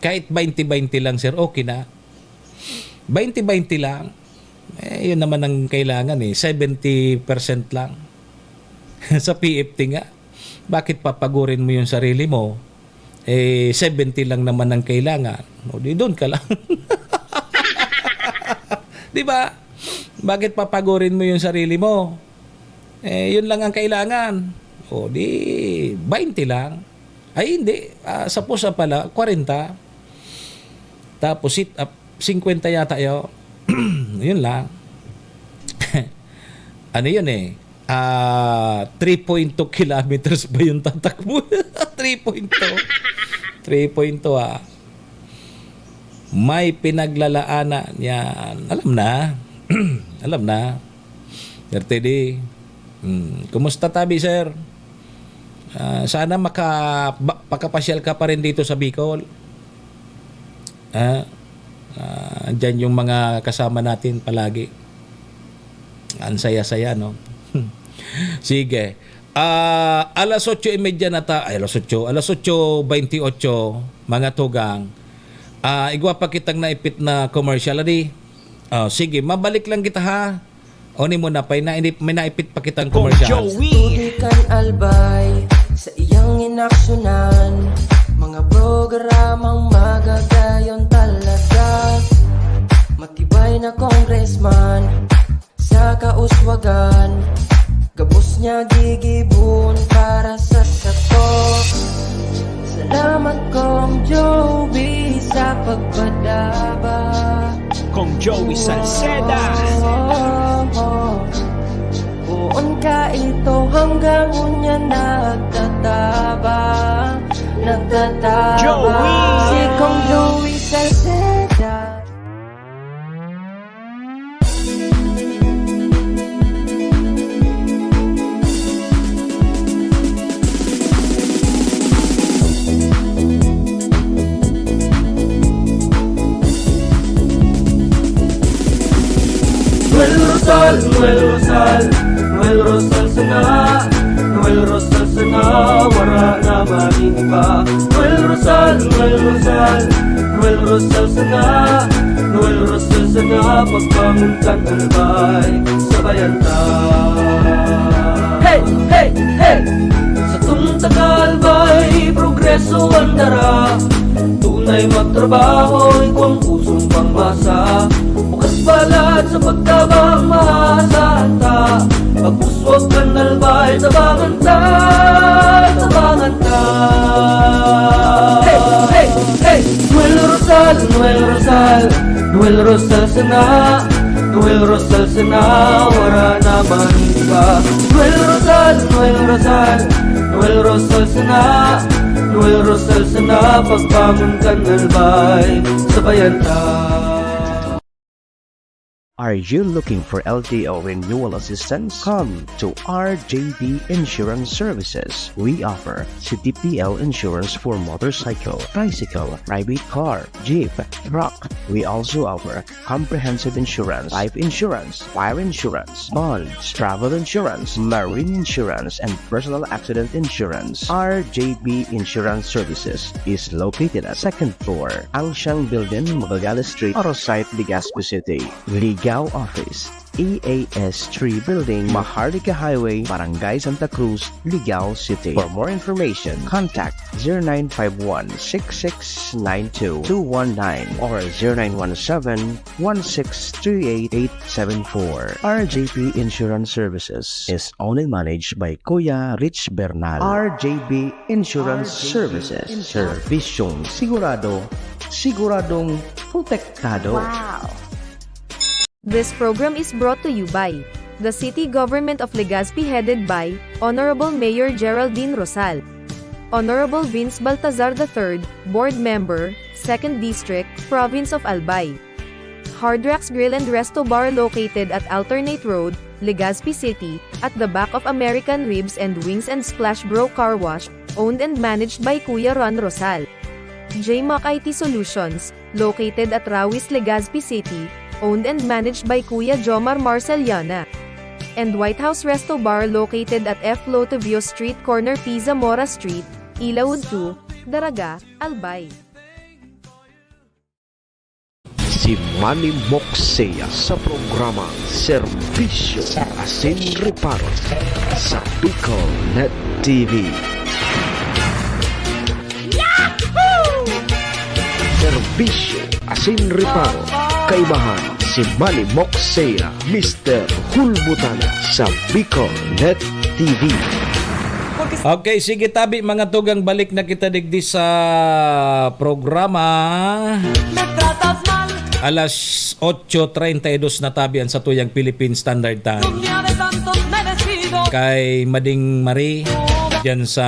kahit twenty twenty lang, sir, okay na. Twenty twenty lang. Eh, yun naman ang kailangan eh. Seventy percent lang. Sa P F T nga. Bakit papagurin mo yung sarili mo? Eh, seventy lang naman ang kailangan. O di doon ka lang. Di ba? Bakit papagurin mo yung sarili mo? Eh, yun lang ang kailangan. O di, twenty lang. Ay, hindi. Ah, sa pusa pala, kwarenta. Tapos sit up, singkwenta yata yun. Yun lang. Ano yun eh? Ah, three point two kilometers ba yung tatakbo? Three point two. Three point two ah. May pinaglalaanan yan. Alam na. Alam na. Sir Teddy. Hmm. Kumusta tabi, sir? Ah, sana maka, ba, pakapasyal ka pa rin dito sa Bicol. Ah, ah, andyan yung mga kasama natin palagi. Ang saya-saya, no? Sige. Ah, alas otso y media na ta, ay, alas otso, alas otso twenty-eight, mga tugang. Ah, igwa pa kitang naipit na commercial, adi? Ah, sige, mabalik lang kita, ha? O, ni mo na, pay na, hindi, may naipit pa kitang commercial. Kan Albay sa iyang inaksyonan, mga programang magagayon talaga. Matibay na congressman sa kauswagan, gabos niya gigibon para sa sako. Salamat, Kong Joey, sa pagpadaba. Kong Joey Salceda. Poon ka ito hanggang unya nagtatabang, nagtatabang. Joey! Si Kong Joey Salceda. Noel Rosal, Noel Rosal, Noel Rosal sana. Noel Rosal sana, wara na man iba. Noel Rosal, Noel Rosal, Noel Rosal sana. Noel Rosal sana, pagbangon kan Albay, sabayan ta. Hey, hey, hey! Satong taga Albay, progreso an dara. Tunay magtrabaho, igwang pusong pangmasa. Bukas balat sa pagtabang, mahasa ta. Pag-uswag kan Albay, tabangan ta, tabangan ta. Hey, hey, hey! Noel Rosal, Noel Rosal, Noel Rosal sana. Noel Rosal sana, wara na man iba. Noel Rosal, Noel Rosal, Noel Rosal sana. Noel Rosal sana, pagbangon kan Albay, sabayan ta. Are you looking for L T O renewal assistance? Come to R J B Insurance Services. We offer C T P L insurance for motorcycle, tricycle, private car, jeep, truck. We also offer comprehensive insurance, life insurance, fire insurance, bonds, travel insurance, marine insurance, and personal accident insurance. R J B Insurance Services is located at second floor, Angsiang Building, Magallanes Street, Arosite, Legazpi City. Ligao Office, E A S three Building, Maharlika Highway, Barangay Santa Cruz, Ligao City. For more information, contact zero nine five one, six six nine two, two one nine or zero nine one seven, one six three eight, eight seven four. R J P Insurance Services is owned and managed by Kuya Rich Bernal. R J B Insurance Services. Serbisyong sigurado, siguradong protektado. Wow! This program is brought to you by the City Government of Legazpi, headed by Honorable Mayor Geraldine Rosal. Honorable Vince Baltazar the third, Board Member, Second District, Province of Albay. Hard Rocks Grill and Resto Bar, located at Alternate Road, Legazpi City, at the back of American Ribs and Wings and Splash Bro Car Wash, owned and managed by Kuya Ron Rosal. J Mac I T Solutions, located at Rawis, Legazpi City, owned and managed by Kuya Jomar Marceliana. And White House Resto Bar, located at F Lotivio Street, corner P Zamora Street, Ilaud two, Daraga, Albay. Si Manny Moksea sa programang Serbisyo Asin Reparo sa Bicol Net T V. Serbisyo Asin Reparo, kaibahan si Manny Moksea, Mister Hulbutana sa Bicol Net T V. Okay, sige tabi, mga tugang, balik na kita digdi sa programa. Alas otso treinta y dos na tabi an satuyang Philippine Standard Time. Kay Mading Marie, diyan sa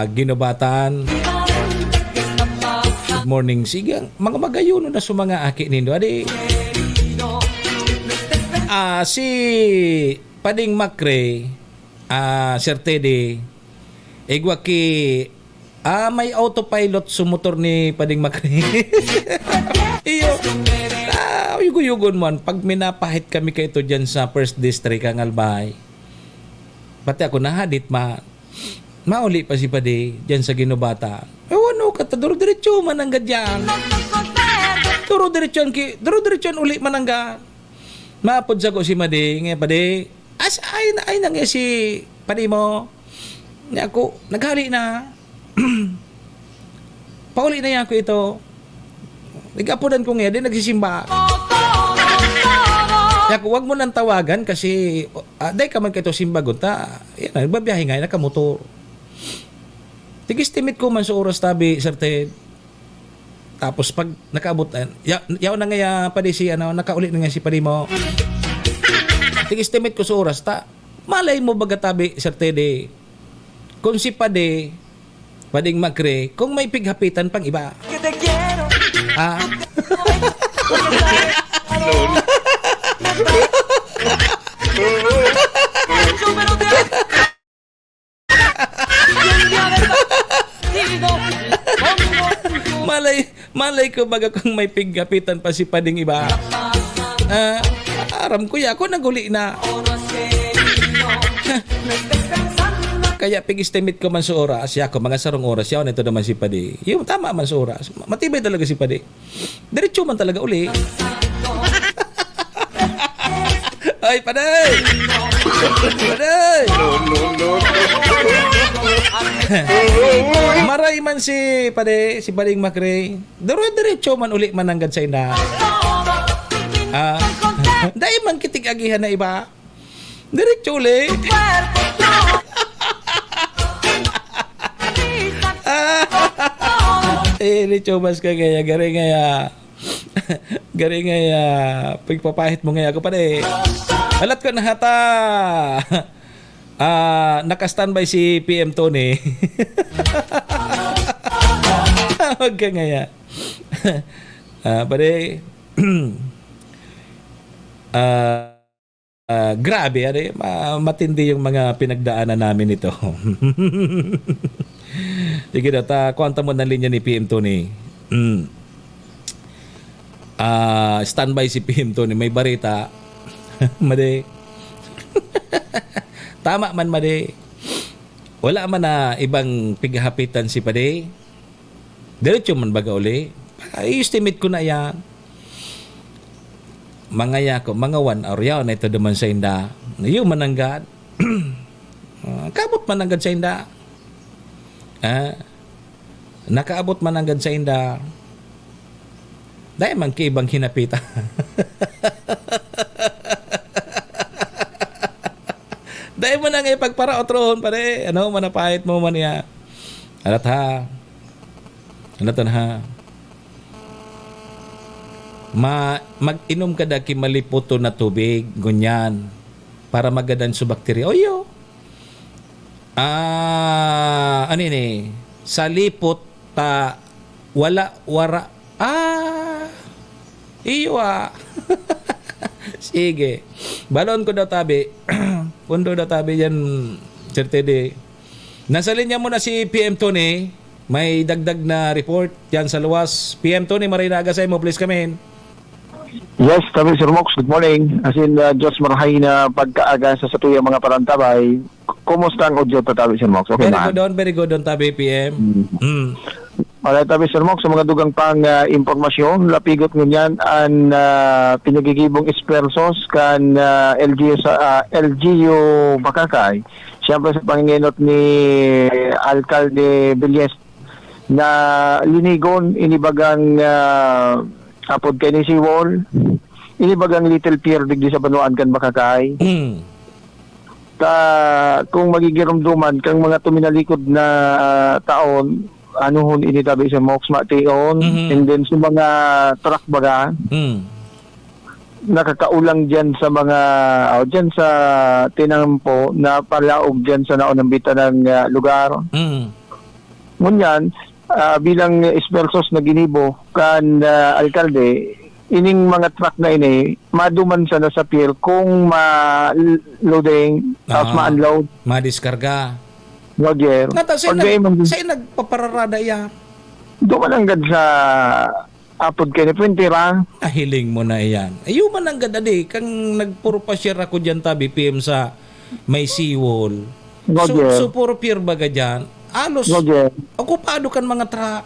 Guinobatan. Good morning. Sige, mga magayon na sa mga aki nindo. Adi, ah, si Pading Macre, ah, Sir Teddy, igwa ki, ah, may autopilot sa motor ni Pading Macre. Iyo. Ah, yugo-yugon mo, pag minapahit kami kaito dyan sa First District, ang Albay. Pati ako nahadit, ma-, mauli pa si Padi dyan sa Guinobatan. Eh, ano ka, ta, duro-diretso man ang gadyan. Duro-diretso ang ki-, duro-diretso ang uli man ang ga-, maapod sa ko si Madi, nga, "Padi, as-, ay na, ay na nga si Padi mo." Niya ako, naghali na. Pauli na yan ko ito. Nag-apodan ko ngayon, di nagsisimba. Niya ako, wag mo nang tawagan kasi, ah, dai ka man kaito simbagon ta. Yan, nagbabiyahe nga, nakamotor. Tig-estimate ko man sa oras tabi, Sir Ted. Tapos pag nakaabot na, ya-, yaw na nga ya, padi si, ano, nakauli na nga si padi mo. Tig-estimate ko sa oras ta. Malay mo baga tabi, Sir Teddy, kung si padi, pading makre, kung may pighapitan pang iba. Ah. Malay, malay ko baga kung may pighapitan pa si pading iba. Ah, aram ko ya, ako naguli na. Kaya pig-estimate ko man sa oras, ya ako, mga sarong oras, yaw na ito naman si padi. Yung tama man sa oras, matibay talaga si padi. Diretso man talaga uli. Ay, padi! Padi! Maray man si padi, si pading makre. Duro diretso man uli man nanggad sa inda. Ah, dai man kitig agihan na iba. Diretso uli. Eh, diretso mas ka kaya, gari ngaya. Gari ngaya, pagpapahit mo ngaya ako pa rin. Alat ko na hata. Ah, naka-standby si P M Tony. Tawag ka ngaya. Ah, pare. Ah, ah, grabe, ano, eh, ma-, matindi yung mga pinagdaanan namin nito. Sige daw, ta, kuwanta mo ng linya ni P M Tony. Mm. Ah, standby si P M Tony. May barita. Madi. Tama man, Madi. Wala man na ibang pighahapitan si Padi. Diretso man baga uli. I-estimate ko na yan. Mga yako, mga one hour yaw na ito duman sa inda. Iyo mananggad. Ah, kabot mananggad sa inda. Ah, nakaabot mananggad sa inda. Dai man ki ibang hinapita. Dai mo na nga ipagparaotrohon, pare. Ano, manapahit mo man niya. Alat ha. Alat na ha. Ma-, mag-inom ka daki maliputo na tubig, ngunyan, para magadan sa bakterya. Oyo. Ah, ano ini? Sa lipot ta, wala, wara. Ah, iyo, ah. Sige. Balon ko daw tabi. Pundo daw tabi yan, Sir Teddy. Nasa linya mo na si P M Tony. May dagdag na report yan sa luwas. P M Tony, maray na aga sa imo. Please come in. Yes, tabi, Sir Mox. Good morning. As in, uh, Diyos marahay na pagkaaga sa satuyang mga parantabay. Kumusta ang audio ta, tabi, Sir Mox? Okay Very man. Good on, very good on, tabi, P M. Mm. Mm. Alright, tabi, Sir Mox, sa mga dugang pang, ah, impormasyon, lapigot ngunyan an, ah, pinagigibong esfuerzos kan, ah, L G U sa, ah, L G U Bacacay. Siyempre, sa pangingenot ni Alkalde Villes na linigon, inibagang, ah, apod kay ni seawall, inibagang little pier digdi sa banwaan kan Bacacay. Mm. Ta, kung magigiromdoman kang mga tuminalikod na taon, anuhon ini, tabi, Sir Mox, mation, Mhm. and then sa mga truck baga, Mm. nakakaulang diyan sa mga, o, diyan sa tinampo na palaog diyan sa naunambitan ng, ah, lugar. Mm. Ngunyan, ah, bilang esfuerzos na ginibo kan, ah, alkalde, ining mga truck na ini, maduman sana sa pier kung ma-loading, tapos Ah, ma-unload. Madiskarga. Roger. Nata, sa'yo Pag nag-, dai man sa'yo nagpapararada iya? Duman anggad sa apod kay ni Puentera. Nahiling mo na iyan. Ayun man anggad, adi, kang nagpurpasyar ako diyan, tabi, P M, sa may seawall. So, Roger. So, puro pier baga diyan. Alos, Roger. Okupado kan mga truck.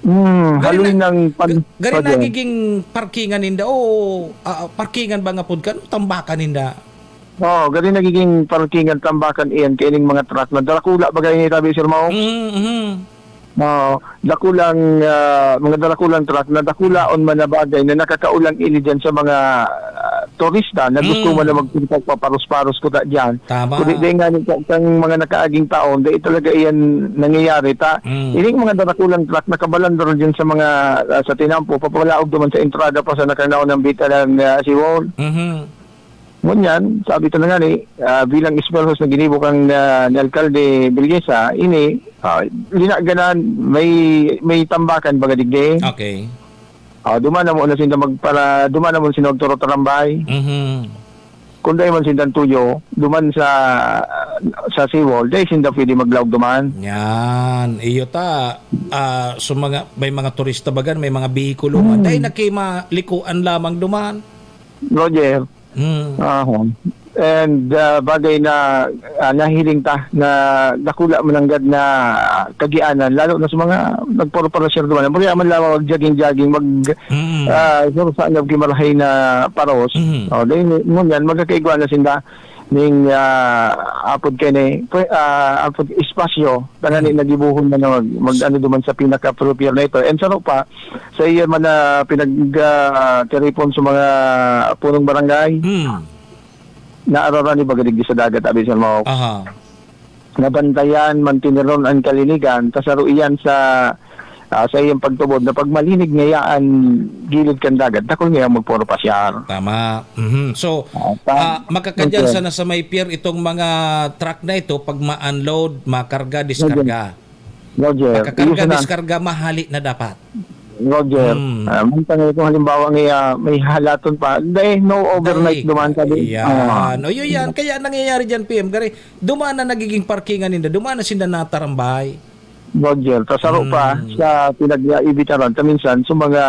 Hmm, Gari haloy na, ng pan-, ga-, gari Roger. Nagiging parkingan ninda o, ah, parkingan ba nga pod kan? Tambakan ninda. Oo, gani nagiging parkingan, tambakan iyan kaining mga truck na darakula, baga ini tabi, Sir Mao. Mhm, mhm. Oo, dakulang, ah, mga darakulang truck na dakulaon man na bagay na nakakaulang ini diyan sa mga, ah, turista na gusto Mm. man na magpunta paparos-paros kuta diyan. Tama. Kundi dai ngani ka-, kang mga nakaaging taon, dai talaga iyan nangyayari. Ta, Mm. ining mga darakulang truck nakabalandar diyan sa mga, ah, sa tinampo, papalaog duman sa entrada pa sa nakanaon ng Bitalan, ah, Seawall. Mhm. Ngunyan, sabi ta na ngani, ah, bilang esfuerzos na ginibo kan, ah, ni Alkalde Villesa, ini, ah, linaganan, may, may tambakan baga digdi. Okay. Ah, duman na muna sinda magpara-, duman na muna sinda magturo-tarambay. Mhm. Kung dai man sinda tuyo, duman sa, sa seawall, dai sinda pwede maglaog duman. Yan. Iyo ta, ah, so mga, may mga turista bagan, may mga behikulo man. Hmm. Dai na kay malikuan lamang duman. Roger. Hmm. Aha. And, ah, bagay na, ah, nahiling ta na dakula man nanggad na kagianan, lalo na sa mga nagporo-poro siya duman. Pwede man lamang mag-jogging-jogging, mag-, Mm. ah, saan na gimarahay na paros. Mm. Oh, dahil ngunyan, magkakaigwa na sinda ning, ah, apod kani, pwe-, ah, apod espasyo, tangani Mm. nagibuhon na mag, mag-ano duman sa pinaka-appropriate na ito. And saro pa, sa iya man na pinag, ah, tiripon sa mga punong barangay, Mm. naararan ni baga digdi sa dagat, abi sa mga Aha. nabantayan, mantineron an kalinigan, ta saro iyan sa, ah, sa iyang pagtubod na pagmalinig ngayaan gilid kan dagat, dakul ngayaan magpuro pasyar. Tama. Mhm. So, Ah, ta-, ah, makakadyan okay. sana sa may pier itong mga truck na ito pag ma-unload, makarga, diskarga. Roger, Makakarga, iyo sana. diskarga, mahali na dapat. Roger, Hmm. ah, mantang ito halimbawa nga, ah, may halaton pa, dai, no overnight Dai. duman, sabi. Yan. Ah. O, yun yan. Kaya nangyayari dyan, P M, gari, duman na nagiging parkingan ninda, duman na sinda natarambay. Roger, ta saro pa Hmm. sa pinag-iibitaran, ta minsan, sa mga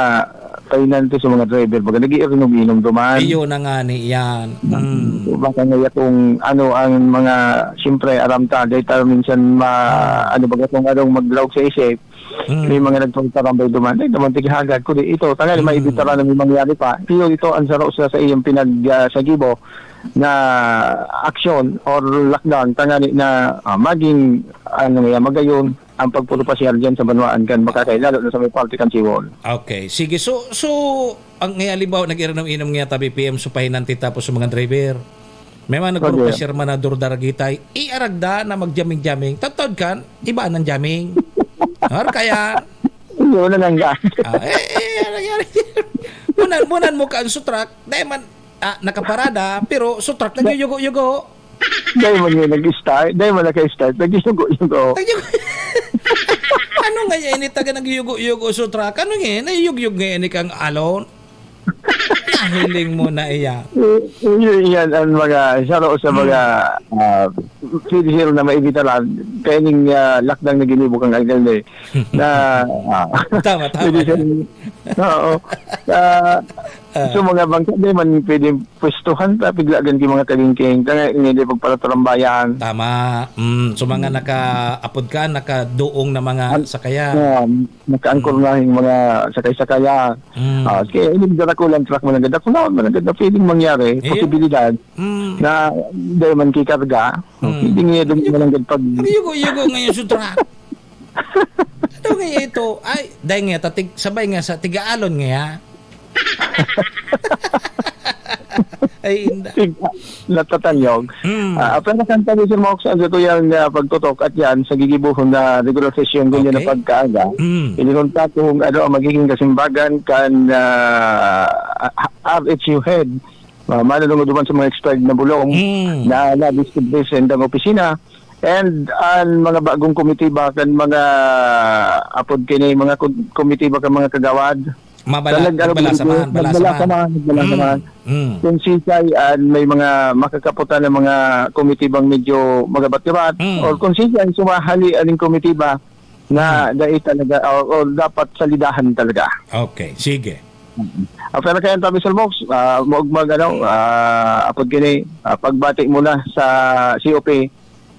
tainante, sa mga driver, baga nag-iinom-inom duman. Iyo na nga ni yan. Hmm. Baka nga kung ano ang mga, siyempre, aram ta, dahil tayo minsan ma-, Hmm. ano baga kung anong maglaog sa isip, Hmm. may mga nagpagtarambay duman. Ay, naman tighagad, kundi ito, tangali Hmm. maibitaran na may mangyari pa. Iyo, ito ang saro sa, sa iyong pinag, ah, sa gibo na aksyon or lakdang, tangali na, ah, maging, ano nga, magayon ang pagpurupasyar dyan sa banwaan kan Makakay, lalo na sa may parte kan Siwon. Okay, sige. So, so, ang, eh, halimbawa, nag-inom-inom nga tabi P M, so pahinanti tapos sa mga driver. May mga Roger. nagpurupasyar man na durdaragitay, iaragda na magjaming-jaming. Taod-taod kan, iba nang jaming. Or kaya, Yun na lang yan. Ah, eh, eh, ano nangyari? Munan, munan mo kan sutrak, dahil man, ah, nakaparada, pero sutrak nagyugo-yugo. Dahil man yun nag-start, dahil man naka-start, nagyugo-yugo. Nagyugo. Ano nga yan, ini taga nagyugo-yugo sutrak? Ano nga yan? Nayugyog nga yan, ikang alon? Nahiling mo na iya. Eh, eh, yun yan ang mga, saro sa mga, Hmm. ah, pwede sila na maibitaran. Kaya ning, ah, lakdang na ginibo kang alkalde na, ah, Tama, tama pwede na. sila, oo. Ah, Ah. so mga bangka, di man pwede pwestuhan, tapiglagan ki mga kalingking. Kaya hindi pagpalaturambayan. Tama. Mm, so mga Hmm. naka-apod ka, nakaduong na mga An-, sakayan. ah, nakaangkor Hmm. na yung mga sakay-sakayan. Hmm. Ah, kaya yung darakulang truck, mananggad, ako na, mananggad na pwedeng mangyari, Ayun. posibilidad Hmm. na dahil man kikarga, Hmm. pwede nga doon mananggad pag Yugo-yugo ngayon sa truck. Ano nga ito? Ay, dahil nga, tatig, sabay nga sa tigaalon nga. Ay, inda. Tig-, natatanyog. Mm. Ah, pero kan tabi si Mox, ang ito yan, ah, pagtutok at yan, sa gigibuhon na regular session, ganyan na Okay. pagkaaga. Mm. Inihon ta kung ano ang magiging kasimbagan kan, ah, R H U head. Ah, manunungod naman sa mga expired na bulong Mm. na na-distribute sa indang opisina. And ang mga bagong komitiba kan mga apod kini, mga ko-, komitiba kan mga kagawad. Mabala-, Sa nag-, ano, nagbalasaman, nag-, balasaman. nagbalasaman, nagbalasaman. Mm, mm. Kung sisay, ah, may mga makakaputan ng mga komitibang medyo magabat-gabat, Mm. or kung sisay, sumahali aning komitiba na Mm. dai talaga, o, o dapat salidahan talaga. Okay, sige. Mm. Ah, pero kaya tabi sa Mox, ah, mag, mag, ano, ah, apod kini, ah, pagbati muna sa C O P,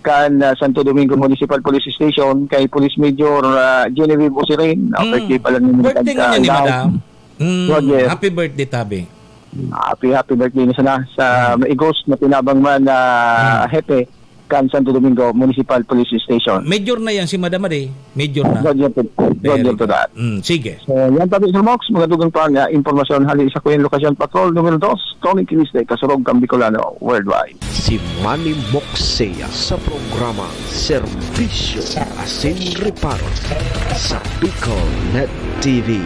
kan, ah, Santo Domingo Municipal Police Station, kay Police Major, ah, Genevieve Osirin. Ah, Mm. birthday pala ni Birthday Madam, nga niya ni ah, Madam. Mm, Roger. Happy birthday, tabi. Happy, happy birthday na sana sa Hmm. maigos na tinabang man na Hmm. hepe kan Santo Domingo Municipal Police Station. Major na yan si Madam Ade. Major na. Major to, major Very to good. that. Mm, sige. So, yan tabi, Sir Mox, mga dugang pang, ah, impormasyon hali sa Kuya Lokasyon Patrol numero dos, Tony Quiniste, Kasurog, Kambicolano, Worldwide. Si Manny Moxea sa programa Serbisyo asin Reparo sa Bicol Net T V.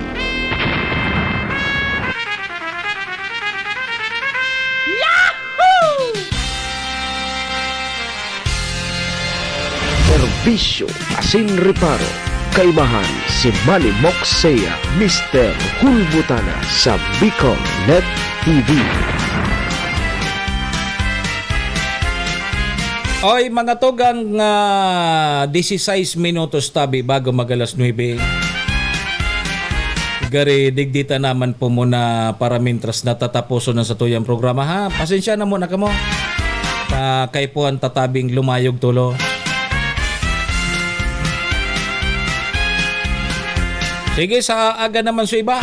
Serbisyo asin reparo. Kaibahan si Manny Moxea, Mister Hulbutana sa Bicol Net T V. Oy, mga tugang, ah, dieciséis minutos tabi bago mag-alas nuebe. Gari, digdi ta naman po muna para mintras natataposon ang satuyang programa, ha? Pasensya na muna kamo. Ah, kay po ang tatabing lumayog tulo. Sige, sa aga naman sa iba.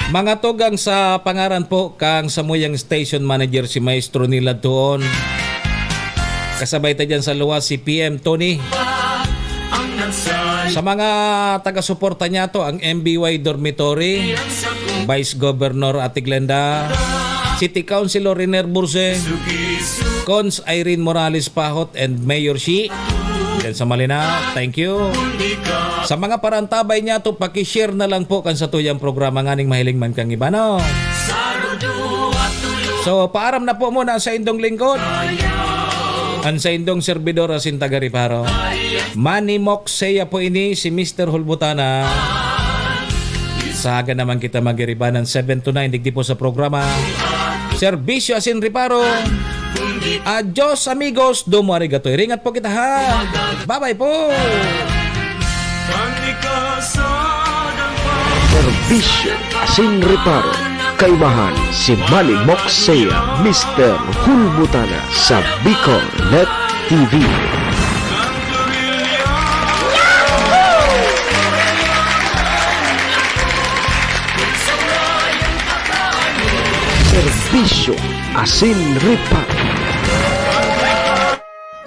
Mga tugang, sa pangaran po kang samuyang station manager, si Maestro Nilad Tuon. Kasabay ta dyan sa luwas si P M Tony. Sa mga taga-suporta niya to, ang M B Y Dormitory, Vice Governor Ate Glenda, City Councilor Riner Burse, Cons Irene Morales Pahot, and Mayor Shi. Yan sa Malinao, thank you. Sa mga parantabay niya to, paki-share na lang po kan satuyang programa nganing mahiling man kang iba, no? So, paaram na po muna sa indong lingkod. Ang sa indong servidor asin taga-reparo. Manny Moxea po ini, si Mister Hulbutana. Sa aga naman kita mag-iribanan, seven to nine, digdi po sa programa Serbisyo asin Reparo. Adios, amigos. Domo arigato. Iringat po kita, ha. Bye-bye po. Serbisyo asin Reparo. Kaibahan si Manny Moxea, Mister Hulbutana sa Bicol Net T V. Serbisyo asin reparo.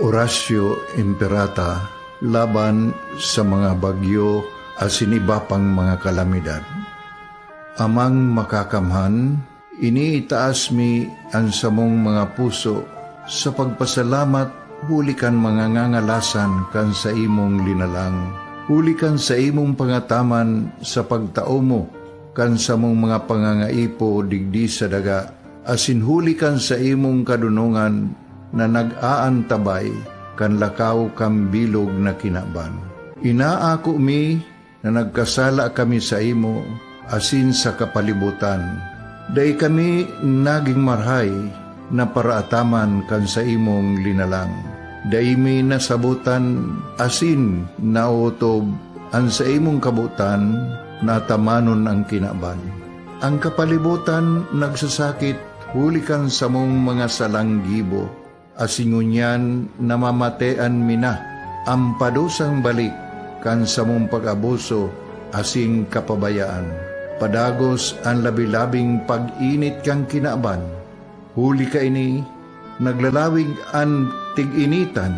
Horacio Imperata laban sa mga bagyo asin iba pang mga kalamidad. Amang Makakamhan, iniitaas mi an samong mga puso sa pagpasalamat huli kan mga ngangalasan kan saimong linalang, huli kan saimong pangataman sa pagtao mo kan samong mga pangangaipo digdi sa daga, asin huli kan saimong kadonongan na nag-aantabay kan lakaw kan bilog na kinaban. Inaako mi na nagkasala kami saimo asin sa kapalibotan. Dai kami nagin marahay na paraataman kan saimong linalang. Dai mi nasabotan asin naotob an saimong kabotan na atamanon an kinaban. An kapalibotan nagsasakit huli kan samong mga salang gibo, asin ngunyan namamatean mi na an padusang balik kan samong pag-abuso asin kapabayaan. Padagos an labi-labing pag-init kan kinaban, huli kaini, naglalawig an tig-initan,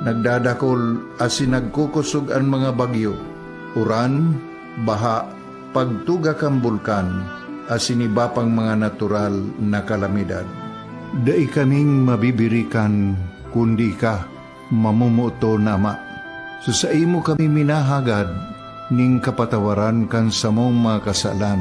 nagdadakol asin nagkukosog an mga bagyo, uran, baha, pagtuga kan bulkan, asin iba pang mga natural na kalamidad. Dai kaming mabibirikan, kundi ika, mamomoton na Ama. Sa saimo kami minahagad nin kapatawaran kan samong mga kasalan.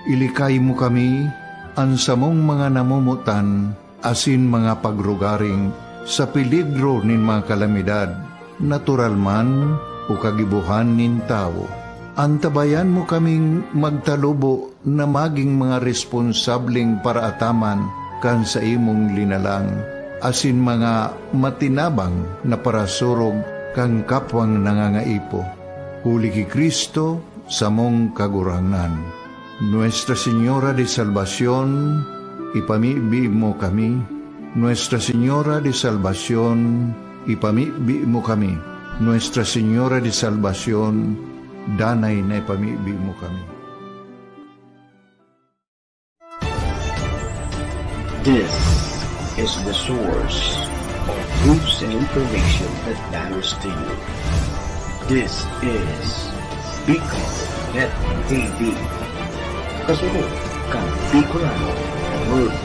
Ilikay mo kami, an samong mga namomotan, asin mga pagrugaring sa peligro nin mga kalamidad, natural man o kagibohan nin tawo. Antabayan mo kaming magtalubo na magin mga responsableng paraataman kan saimong linalang, asin mga matinabang na parasurog kan kapwang nangangaipo. Huli ki Cristo, samong Kagurangnan. Nuestra Señora de Salvacion, ipamibi mo kami. Nuestra Señora de Salvacion, ipamibi mo kami. Nuestra Señora de Salvacion, danay na ipamibi mo kami. This is the source of news and information that matters to you. This is Bicol Net T V. Kasunod kan Bicolano World